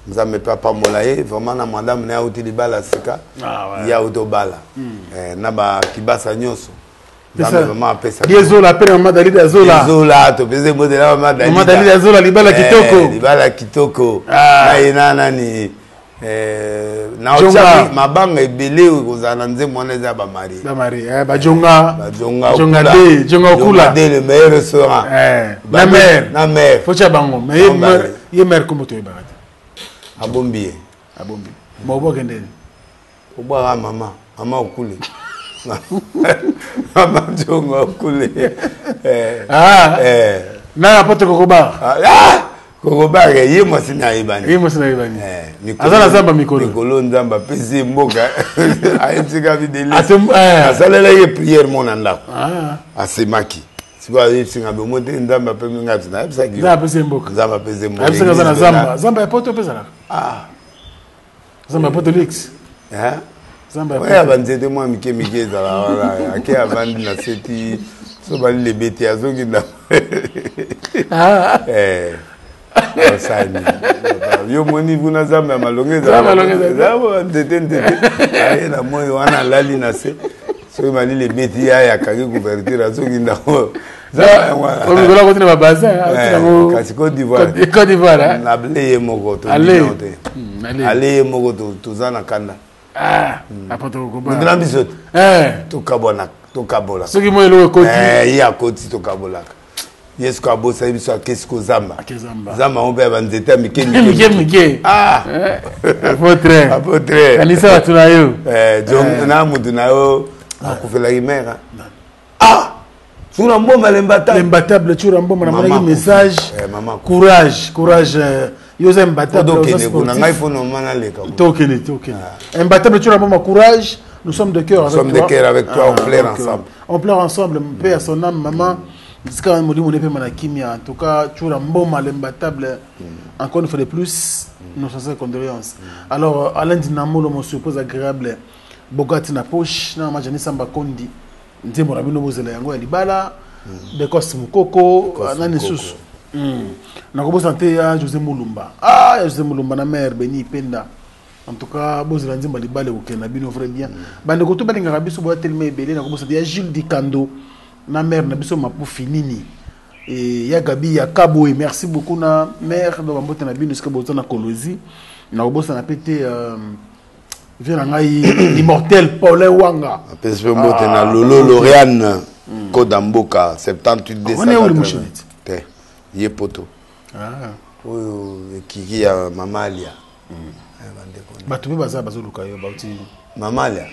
nzambe mpe apambola ye vraiment na madame na ye auti libala sika ah, ye auti obala mm. eh, na bakibasa nyonso nzambe vraiment apesa Diezola pe mama Dalida Zola Zola topesi mbote na mama Dalida mama Dalida Zola libala eh, kitoko libala kitoko ah. na ye na nani eh, na otia mabanga ebele oyo ekozala na nzembo wana eza bamarie bamarie eh, bajonga bajonga jonga de jonga okula de le meilleur restaurant eh, na mère na mère faut tia bango mais ye mère kombo toyebaka te abombi ye abombi mobokende ndeni Obwaka mama, mama okule. mama jongo okule. Eh. Ah. Eh. Na apote kokobar. Ah, ah! kokobar ye mwasi na ayebani. Ye mwasi na ayebani. Eh, aza na zamba mikolo. Mikolo nzamba apesi ye mboka. Ayetika bidele. Eh. Asalelaki ye prière mona ndako. Ah. Asemaki. sikoyo ayebisi nga bomo te nzambe apemi nga nayebisaki nzambe apesi ye mboka nzambe apesi ye mboka ayebisaki aza na zamba zamba ya poto mpe ezalaka ah Zamba ya poto luxe. Hein? Zamba ya poto. Banzete mwa mike mike ezala wana. Ake avandi na seti so bali lebeti azongi na. Ah. Eh. Osani. Yo moni kuna zamba ya malonga ezala. Zamba nzete nzete. Aye na moi wana alali na se. Soki malili ebeti ye akangi couverture azongi ndako. Mikolo akoti na babazin eh, kasi Côte d'Ivoire Côte d'Ivoire na ble ye moko tondino te hmm, ale ye moko toza na kanda ah, hmm. na biso te eh. tokabwana tokabolaka soki moi eloko ekoti eh, ye akoti tokabolaka ye soki abosaki biso akesi kozamba zamba yango mpe ya banzete ya mike mike mike ah! apotre apotre kanisa bato na yo na motu na yo akufelaki mere ah Tsura Mboma l'imbattable. L'imbattable Tsura Mboma na monaki message. Eh, maman. Courage, courage. Euh, yo oza imbattable. Tokende kuna ngai faut normal naleka. Tokende, tokende. Ah. Imbattable Tsura Mboma courage. Nous sommes de cœur avec toi. Nous sommes de cœur avec toi, on ah, pleure ensemble. Euh, on pleure ensemble, paix à son âme, maman. Jusqu'à molimo ne pema na kimia. En tout cas, Tsura Mboma l'imbattable. Mm. Encore une fois de plus, mm. nos sincères condoléances. Mm. Alors, Alain Dinamolo, mon surprise agréable. Bogati na poche, na maman Janice Samba Kondi. Nzembo na bino bozela yango ya libala mm. Bekos Mukoko nani lisusu mm. Nakobosana te ya José Mulumba ah ya José Mulumba na mère Beni Penda en tout cas bozela nzembo ya libala ekokende na bino vrai bien mm. Bandeko to balingaka biso boya telema ebele nakobosana te ya Jules Dikando na mère na biso Mapufi nini et ya Gabi ya Kaboe merci beaucoup na mère donc bambote na bino esika boza na Kolwezi nakobosana pe te euh, vie na ngai l'immortel Paulin Wanga apesi mpe mbote na ah, Lolo Loriane hmm. Koda Mboka 78 te ye poto ah. oyo ekiki ya mama Alia hmm. eh, bato mpe baza bazoluka yo bauti mama Alia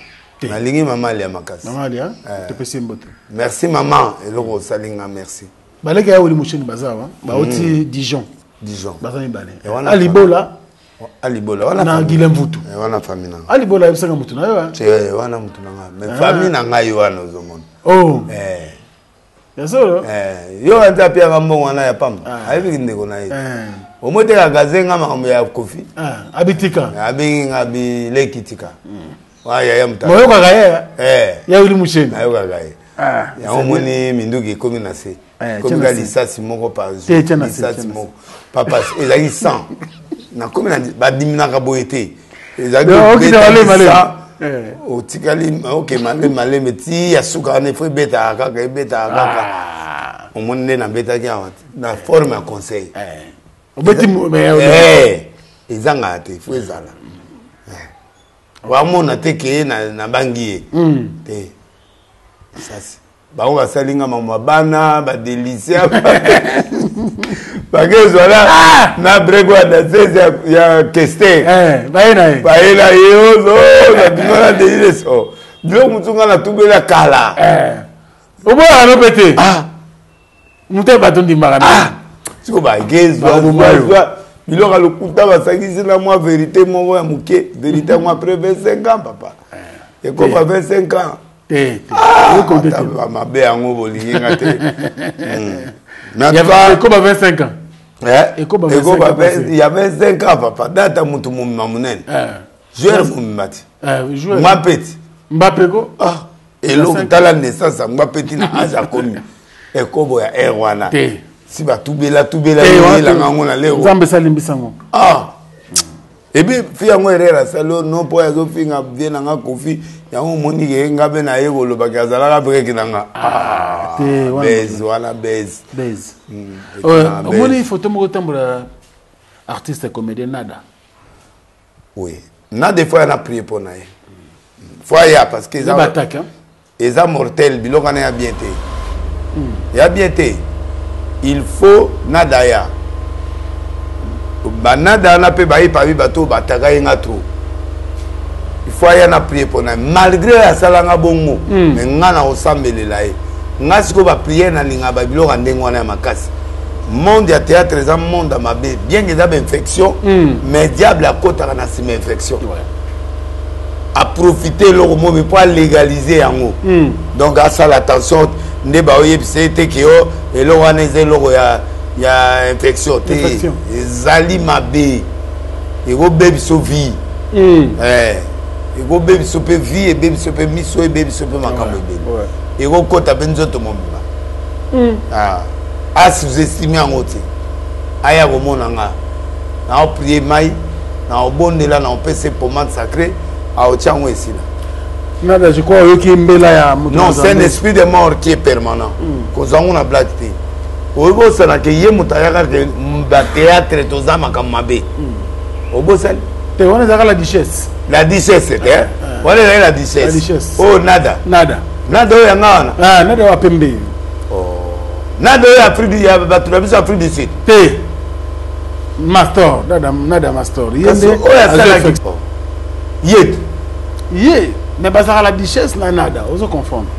nalingi mama Alia makasi mama Alia eh. topesi ye mbote merci mama eloko osali nga merci baleki ya woli mosheni baza awa bauti hmm. Dijon Dijon baza mibale alibola alibola wana na Guilhem Mvutu eh, wana famille na nga alibola ayebisaka mutu na yo eh eh wana mutu na nga mais ah. famille na ngai wana ozomona oh eh ya solo eh yo anza apiaka mbongo wana ya pamba ah. ayebiki ndeko na ye eh. omoi te kaka azenga makambo ya kofi ah, abitika abengi nga bileki tika hmm. Wa yaya mutaka. Moyokaka ye. Eh. Ya Willy Musheni. Nayokaka ye. Ah, yango omoni minduki ekomi na se. Eh, ekomi ka lisasi moko par jour. Lisasi moko. Papa ezalaki 100. Nakomi na badiminaka boye te. Ezalaki eh. otikali oke maleme maleme ti ya suka wana ifo ebetaka kaka ebetaka kaka ah. omoni nde nabetaki awa na forme ya conseil eh. obeti ezangaka te fo ezala wamona te ke nabangi ye hmm. te sasi bango basali nga mambo ya bana badelicia bakezwa na ah! na break wa danseuse ya kester eh, baye na ye baye na ye ozo na bino na delice oh. biloko mosusu nga natubela kala eh. oboyaka no mpe te ah. moto ya bato ndimaka na ah! siko bakezwa biloko ya lokuta basangisi na mwa verité moko ya moke verité yango après 25 ans papa eh. ekoma 25 ans te ah, mabe yango bolingi nga te hmm. ekoma 25 ans eh? ekoma ya 25 ans papa data motu momema monene eh. Joueur mobimba te. Eh, joueur. Mbappe ti. Mbappe ko. Ah, eloko tala naissance ya Mbappe ti na age akomi. Ekobo ya air wana. Te. Si batubela tubela yelanga yango na lero. Nzambe salimbisa yango. Ah. epuis fi yango erreur asali oyo non mpo azofinga vie na nga kofi yango omoni ke nga mpe naye kolobaki azalaka breke na nga ah, base wana base base omoni photo moko otambola artiste comédien nada oui nada efo ya na prie mpo na ye fo aya parce que eza mortel biloko wana ya bien te hmm. ya bien te il faut nada ya banada wana mpe baye pabi bato oyo bataka ye nga trop il faut aya na prie mpo na ye malgré asala nga bongo mm. mais nga na kosambelela ye nga sikoyo bapriere nalinga babiloko ya ndenge wana ya makasi monde ya théâtre eza monde ya mabe bien que eza bainfection mm. mais diable akotaka na nsima infection ouais. aprofite eloko momi mpo alégalise yango mm. donc asala attention nde baoyebisa ye te ke yo eloko wana eza eloko ya, ya infection te ezali mabe ekobebiso vie mm. eh, ekobebiso mpe vie ebebiso mpe miso ebebiso mpe makambo ebele ekokɔta mpe nzoto mobimba mm. ah. asous-estime yango te aya komona nga naoprie mai naobondela naopesa pomade sacré aotya yango esila nada je crois oyoki mbela ya moto non c'est un esprit de mort qui est permanent mm. kozwa yango na blague te oyebi osana ke ye moto ayaka ke batheatre toza makambo mabe mm. obosani te wana ezalaka la duchesse la duchesse te ah, ah. wana ezali la duchesse oyo oh, nada nada nada oyo yanga wana ah, nada oyo pembe oh. nada oyo afrique ya bato na biso afrique du sud te mastor nada, nada mastor ye nde oyo asalaki oh. ye te ye mais bazalaka la duchesse na nada ozo confondre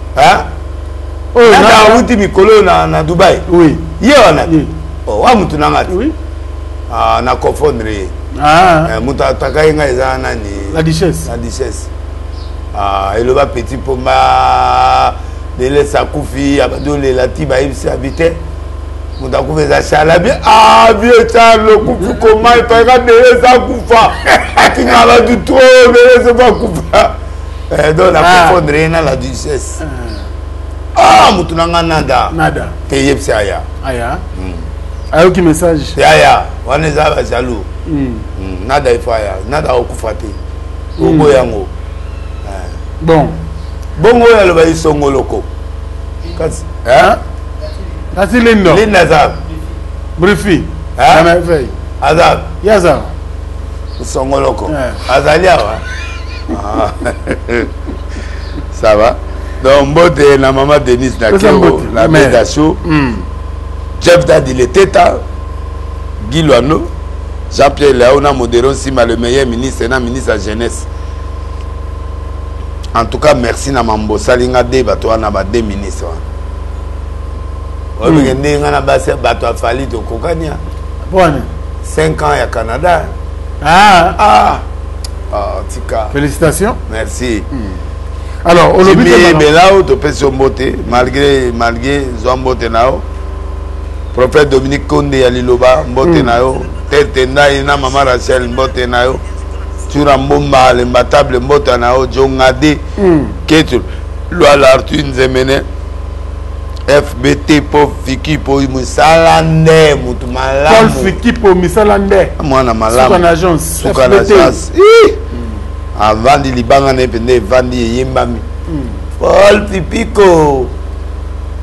oyo nada awuti mikolo oyo na, na dubai oui. ye wana oh, wa mutu na nga te oui. ah, na confondre ye ah. eh, moto ataka ye ngai eza nani la duchesse la duchesse ah, eloba petit pomba delesa akufi abandi olela ti bayebisi abi te moto akufi eza charle abi ah vieux charle okufi koma epayaka delesa akufa afinga bato trop delesa mpo akufa eh, donc na ah. confondre ye na la duchesse ah moto na nga nada nada te yebisi aya aya hmm. ayoki message te aya wana eza ba jaloux hmm. Hmm, nada ifo aya nada okufa te oboya yango eh. bon bongo oyo aloba isongoloko kasi kasi lindo linda aza brifi na merveille aza ye aza isongoloko azali awa ah. ça va donc mbote na mama denise na keo na beta show hmm. jeff dadi leteta guy luano jean pierre leao na modero nsima le meilleur ministre na ministre ya jeunesse en tout cas merci na mambo osali nga de bato wana ba de ministre wana oyebike hmm. ndenge nga na basi bato afali tokokani 5 ans ya canada ah. ah. Ah, tika félicitations merci hmm. alors olobi te belao topesi yo mbote malgré malgré zwa mbote na yo prophète dominique konde ya liloba mbote mm. na yo tete ndai na mama rachel mbote na yo tura mbomba lembatable mbote na yo jongade mm. ketu lwala arthur nzemene fbt po fiki po misala nde motu malamu paul fiki po misala nde mwana malamu suka na agence suka na agence mm. avandi libanga na ye mpenza evandi eyembami mm. paul pipiko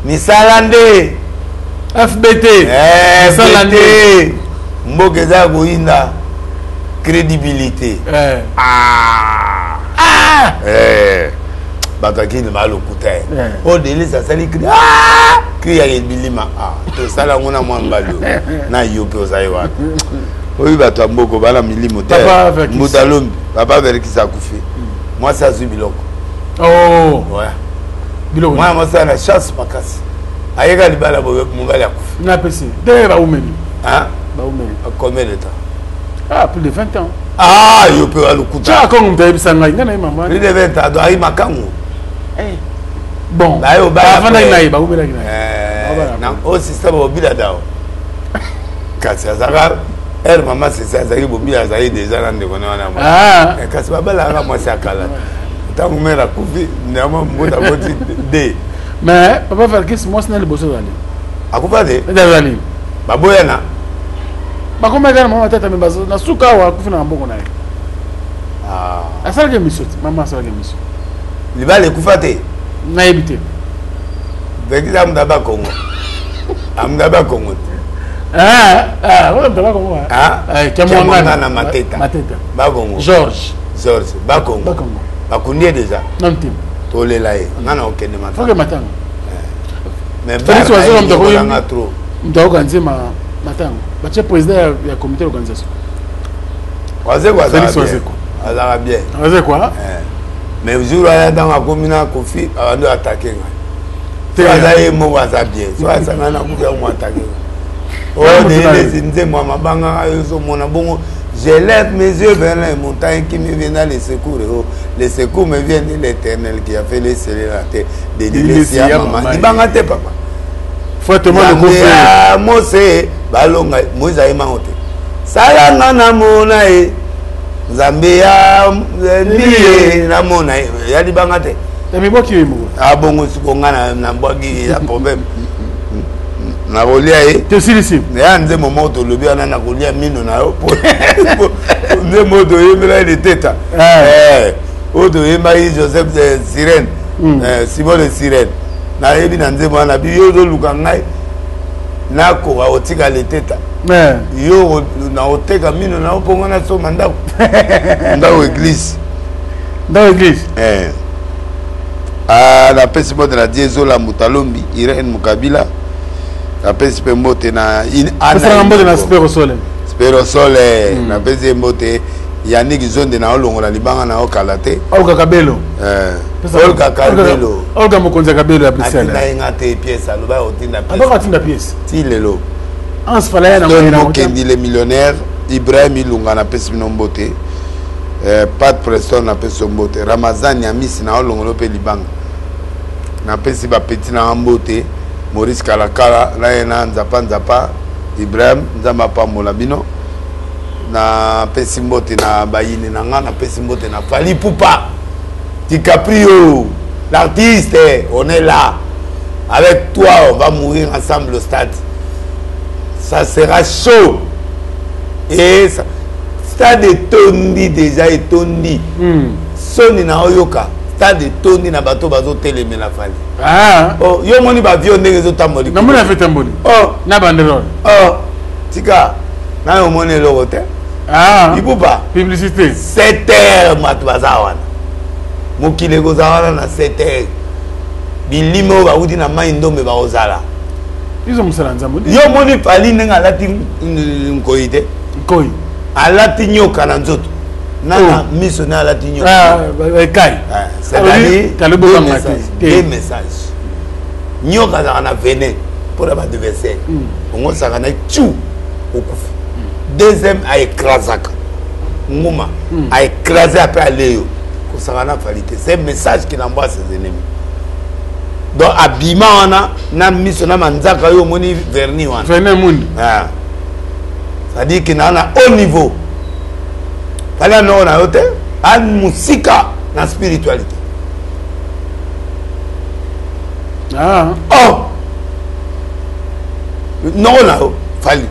misala nde fbt eh, misala nde mboka eza ya koyinda crédibilité eh. ah. Ah. Eh. bato ya kini balokuta ye eh. oyo delise asali kri ah! kri ya ebilima ah, tosala yango na mwa mbali oyo na yo mpe ozali wana oyo bato ya mboko bana milimo te mbuta lombi papa verkis akufi hmm. mwasi azwi biloko oh. mwana mwasi ana chance makasi ayeka libala mobali akufi napesi te baumeli baumeli combien de temps ah plus de 20 ans ah yo mpe walukuta tya kongo moto ayebisa ngai ngai na ye mama plus de 20 ans donc ayi makangu eh. bon bafandaki na ye baumelaki na ye eh, o système obila dao kasi azalaka Ere mama sese azalaki bobila, azalaki deja na ndeko ne wana. Ah. Eh, kasi babalaka mwasi ya kala. Ntango mère akufi, nyama mbota boti de. Mais papa Verkis, mwasi na liboso azali. Akufa te? Azali. Baboyana. Bakomaki kaka na mama tata, mais na suka awa akufi na maboko na ye. Ah. Asalaki émission te, mama asalaki émission. Libala ekufa te? Nayebi te. Verkis amuta bakongo. Amuta bakongo te. Ah, ah, oyo moto bakongo. Ah, Kiamwangana Mateta. Mateta. Bakongo. Georges. Georges Bakongo. Bakongo. Bakundi ye déjà. Nanu te. Tolela ye. Nga na okende matanga. Foke matanga. Mais Félix Wazekwa moto akoki nga trop. Moto akokanisi matanga. Batie président ya comité d'organisation. Wazekwa Félix Wazekwa. Azalaka bien. Wazekwa. Mais jour wana ntango akomi na Kofi, abandi attaquer ngai. So aza ye moko aza bien. So asanga na Kofi akomi attaquer ngai. Oh, delesi nzembo ya mabanga ozomona bongo. Je lève mes yeux vers les montagnes qui me viennent dans les secours. Oh, les secours me viennent de l'Éternel qui a fait les cieux et la terre. De l'Élysée, maman. Libanga te papa. Frère Thomas le Koffi. Mose balonga Moïse ayema te. Salanga na mona ye. Nzambe ya ndiye na mona ye. Ya libanga te. Ya mibwaki ye moko. Ah bongo siko nga na mbwaki ya problème. Nakolia ye. Tosilisi. Ya nzembo moko tolobi wana nakolia mino na yo. Nzembo oyo toyembelaki liteta. Oyo toyembaki Joseph de Sirène. Simon de Sirène. Nayebi na nzembo wana bi yo ozoluka ngai nakoka kotika liteta. Yo nakoteka mino na yo mpo ngai nasomba ndako. Ndako église. Ndako église. Ah, napesi mbote na Diezola Mutalombi, Irène Mukabila. Napesi mpe mbote na Ana. Mbote na Spero Sole. Spero Sole, napesi ye mbote. Yannick Zonde na olongola libanga na okala te. Olga Kabelo. Olga Kabelo. Olga mokonzi ya Kabelo ya Bruxelles. Atinda ye nga te pièce, aloba otinda pièce. Abaka atinda pièce. Ti lelo. Hans Falaya na ngena. Mokendi le millionnaire, Ibrahim Ilunga napesi bino mbote. Pat Preston napesi yo mbote. Ramazani Amisi na olongolo pe libanga. Napesi ba petit na mbote. Maurice Kalakala na ye na Nzapa Nzapa Ibrahim Nzamba pambola bino. Napesi mbote na bayini na nga, napesi mbote na Fally Ipupa DiCaprio, l'artiste, on est là. Avec toi, on va mourir ensemble au stade. Ça sera chaud. Et ça, stade etondi déjà, etondi. Soni na oyoka, stade etondi na bato bazo telemela Fally. Ah. Oh, yo moni ba vieux ndenge ezo tamboli. Na moni afi tamboli. Oh, na banderole. Oh, tika. Na yo moni eloko te. Ah. Ipupa. Publicité. 7 heures bato baza wana. Mokili ekozala wana na 7 heures. Bilimo oyo bawuti na mai ndombe bakozala. Izo mosala nzambe. Yo moni Fally ndenge alati nkoi te. Nkoi. Alati nyoka na nzoto. Na na miso na alati nyoka. Ah, ekai. Ah, c'est-à-dire deux messages. Nyoka azalaka na venin pour ba adversaire. Ongosaka na tchou okufi. Deuxième a écrasaka. Nguma a écrasé après aleyo. Kosaka na Fally te. C'est un message qu'il envoie à ses ennemis. Donc abima wana na miso na manzaka yo moni vernis wana. Vernis mundi. Ah. C'est-à-dire qu'il na haut niveau. Fallait non na yote, a musika na spiritualité. Ah. Oh. Non na Fally.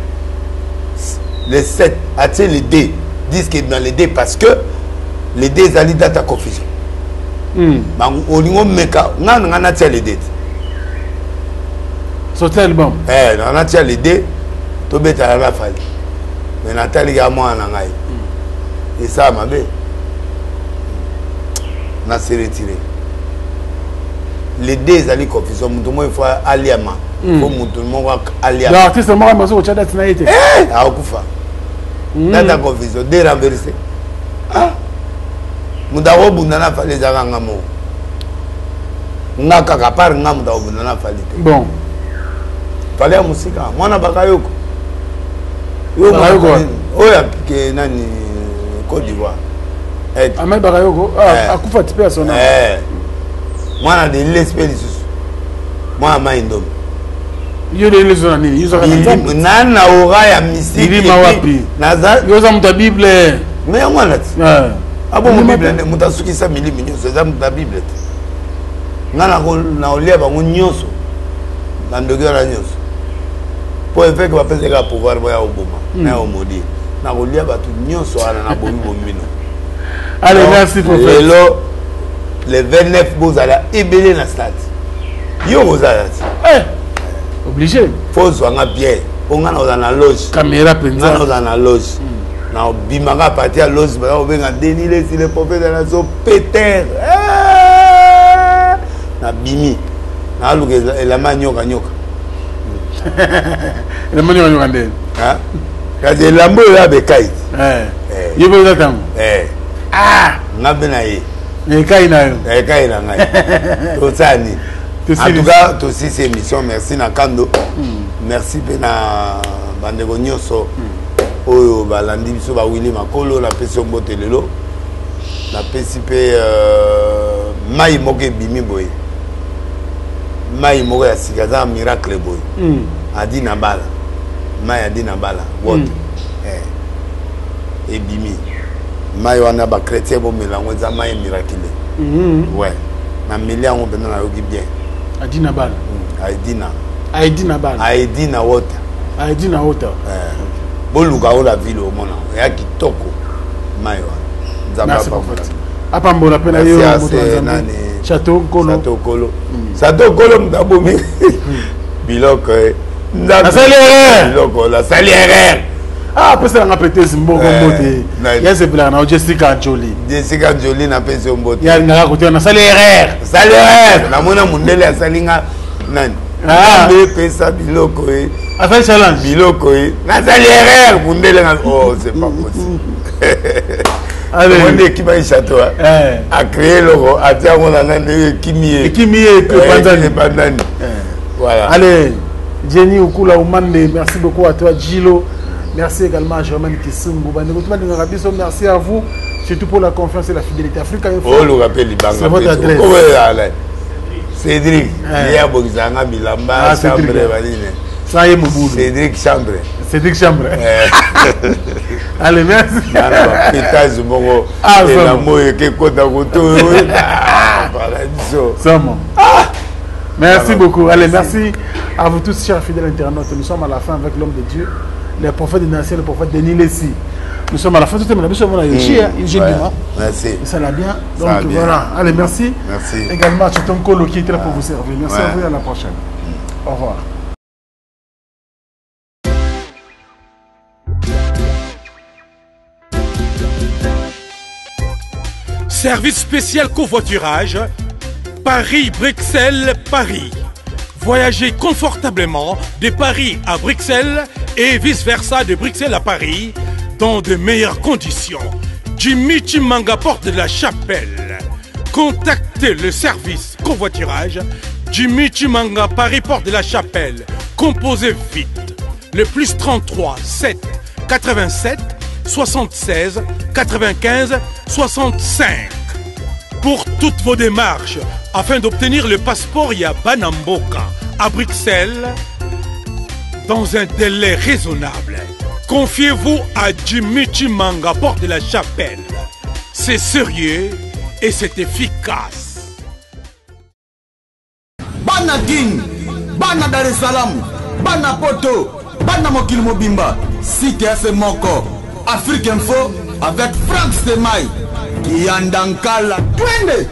Les 7 attire les D. Disent que dans les D parce que les D ezali date confusion. Bango olingo meka nga nga na tia les D. Sorti album. Eh, na na tia les D. To beta la Fally. Mais natali ka mwana na ngai. Et ça mabe. Na se retirer. Les D ezali confusion mutu moko il faut aliama. Faut mutu moko aliama. Donc artiste moko maso ko date na ye te. Eh, akokufa. Date confusion, D renversé. Ah. Mutu akobunda na Fally ezalaka nga moko. Nga kaka part nga mutu akobunda na Fally te. Bon. Fally ya mosika, mwana Bakayoko. Yo Bakayoko. Oyo apike nani Côte d'Ivoire. Eh. Ahmed Bakayoko, ah, akufa tipe ya sona. Eh. Mwana de l'esprit lisusu. Mwana mai ndombe. Yo lelo eza na nini? Yo ozalaka na Nzambe? Na na aura ya mystique. Milima wapi? Naza Yo oza moto ya Bible. Mais yango wana ti. Eh. Abongo Bible nde moto asukisa milimo nyonso eza moto ya Bible te. Nga nakolia bango nyonso bandoki wana nyonso mpo eveke bapesa kaka pouvoir boya koboma na ya komodire nakolia bato nyonso wana nabomi bomi bino. Allez, merci prophète. Lelo le 29 bozala ebele na stade. Yo kozala ti. Eh, obligé. Faut ozwa nga bien mpo nga nakozala na loge. Caméra mpenza. Nga nakozala na loge. Nabimaka parti ya loge baza kobenga Denis Lessi le prophète de la nation Peter. Eh! Nabimi. Naluka elamba nyoka nyoka. Elamba nyoka nyoka nde. Kasi elamba oyo ya bekai. Eh. Ye mpe oza ntango. Eh. Ah! Nga mpe na ye. Ekai na yo. Ekai na ngai. Tosala nini? En tout cas, tosisi émission. Merci na Kando. Merci mpe na bandeko nyonso oyo balandi biso, ba Willy Makolo, napesi yo mbote lelo. Napesi mpe mai moko ebimi boye. Mai moko ya sika eza miracle boye. Adi na bala. Mai adi na bala. Water. Ebimi. Mai wana ba chrétien bomela yango eza mai miraculé. Ouais. Na meli yango mpenza nayoki bien. Adi na bala. Aidina. Aidina bala. Aidina water. Aidina water. Boluka oyo la ville omona ya kitoko mai wana. Nzambe apambola. Apambola mpe na yo moto ya Nzambe. Chateau Nkolo. Chateau Nkolo. Chateau Nkolo moto abomi biloko. Nasali erreur. Biloko nasali erreur. Ah, apesela nga petesi mbongo mbote. Ya sepelaka na yo Jessica Jolie. Jessica Jolie napesi yo mbote. Ya alingaka kotia nasali erreur. Nasali erreur. Namona mondele asali nga nani? Nzambe epesa biloko ye. Asali challenge. Biloko ye. Nasali erreur mondele nga. Oh, c'est pas possible. Allez. Ekimaki château. A créé eloko atia yango na nani ekimi ye. Ekimi ye ebandani. Ebandani. Voilà. Allez. Jenny Okula Oumande, merci beaucoup à toi Gilo. Merci également à Germaine Kisungu. Merci à vous, surtout pour la confiance et la fidélité. Africa Info. Oh, le rappel, Libanga. C'est votre adresse. Cédric, il y a Bozanga Bilamba, Chambre, Valine. Ça y est, Mouboulou. Cédric Chambre. Cédric Chambre. Allez, merci. Pétage, bongo. Ah, et la moye qui compte à côté. Paradiso. Ah! Merci beaucoup. Allez, merci à vous tous, chers fidèles internautes. Nous sommes à la fin avec l'homme de Dieu, le prophète des nations, le prophète Denis Lessi. Nous sommes à la fin. Tout le monde a Merci. Ça va bien. Donc voilà. Allez, merci. Merci. Également à Chaton Kolo qui était là pour vous servir. Merci à vous et à la prochaine. Au revoir. Service spécial covoiturage, Paris-Bruxelles, Paris. Voyagez confortablement de Paris à Bruxelles et vice-versa de Bruxelles à Paris dans de meilleures conditions. Jimmy Chimanga, porte de la Chapelle. Contactez le service covoiturage Jimmy Chimanga, Paris, porte de la Chapelle. Composez vite le plus 33 7 87 76 95 65. Pour toutes vos démarches, afin d'obtenir le passeport ya Banamboka à Bruxelles, dans un délai raisonnable, confiez-vous à Jimmy Chimanga, porte de la Chapelle. C'est sérieux et c'est efficace. Bana Kin, Bana Dar es Salaam, Bana Poto, Bana Mokili Mobimba, site ya se moko, Afrique Info avec Franck Stemay, Kianda Nkala, twende!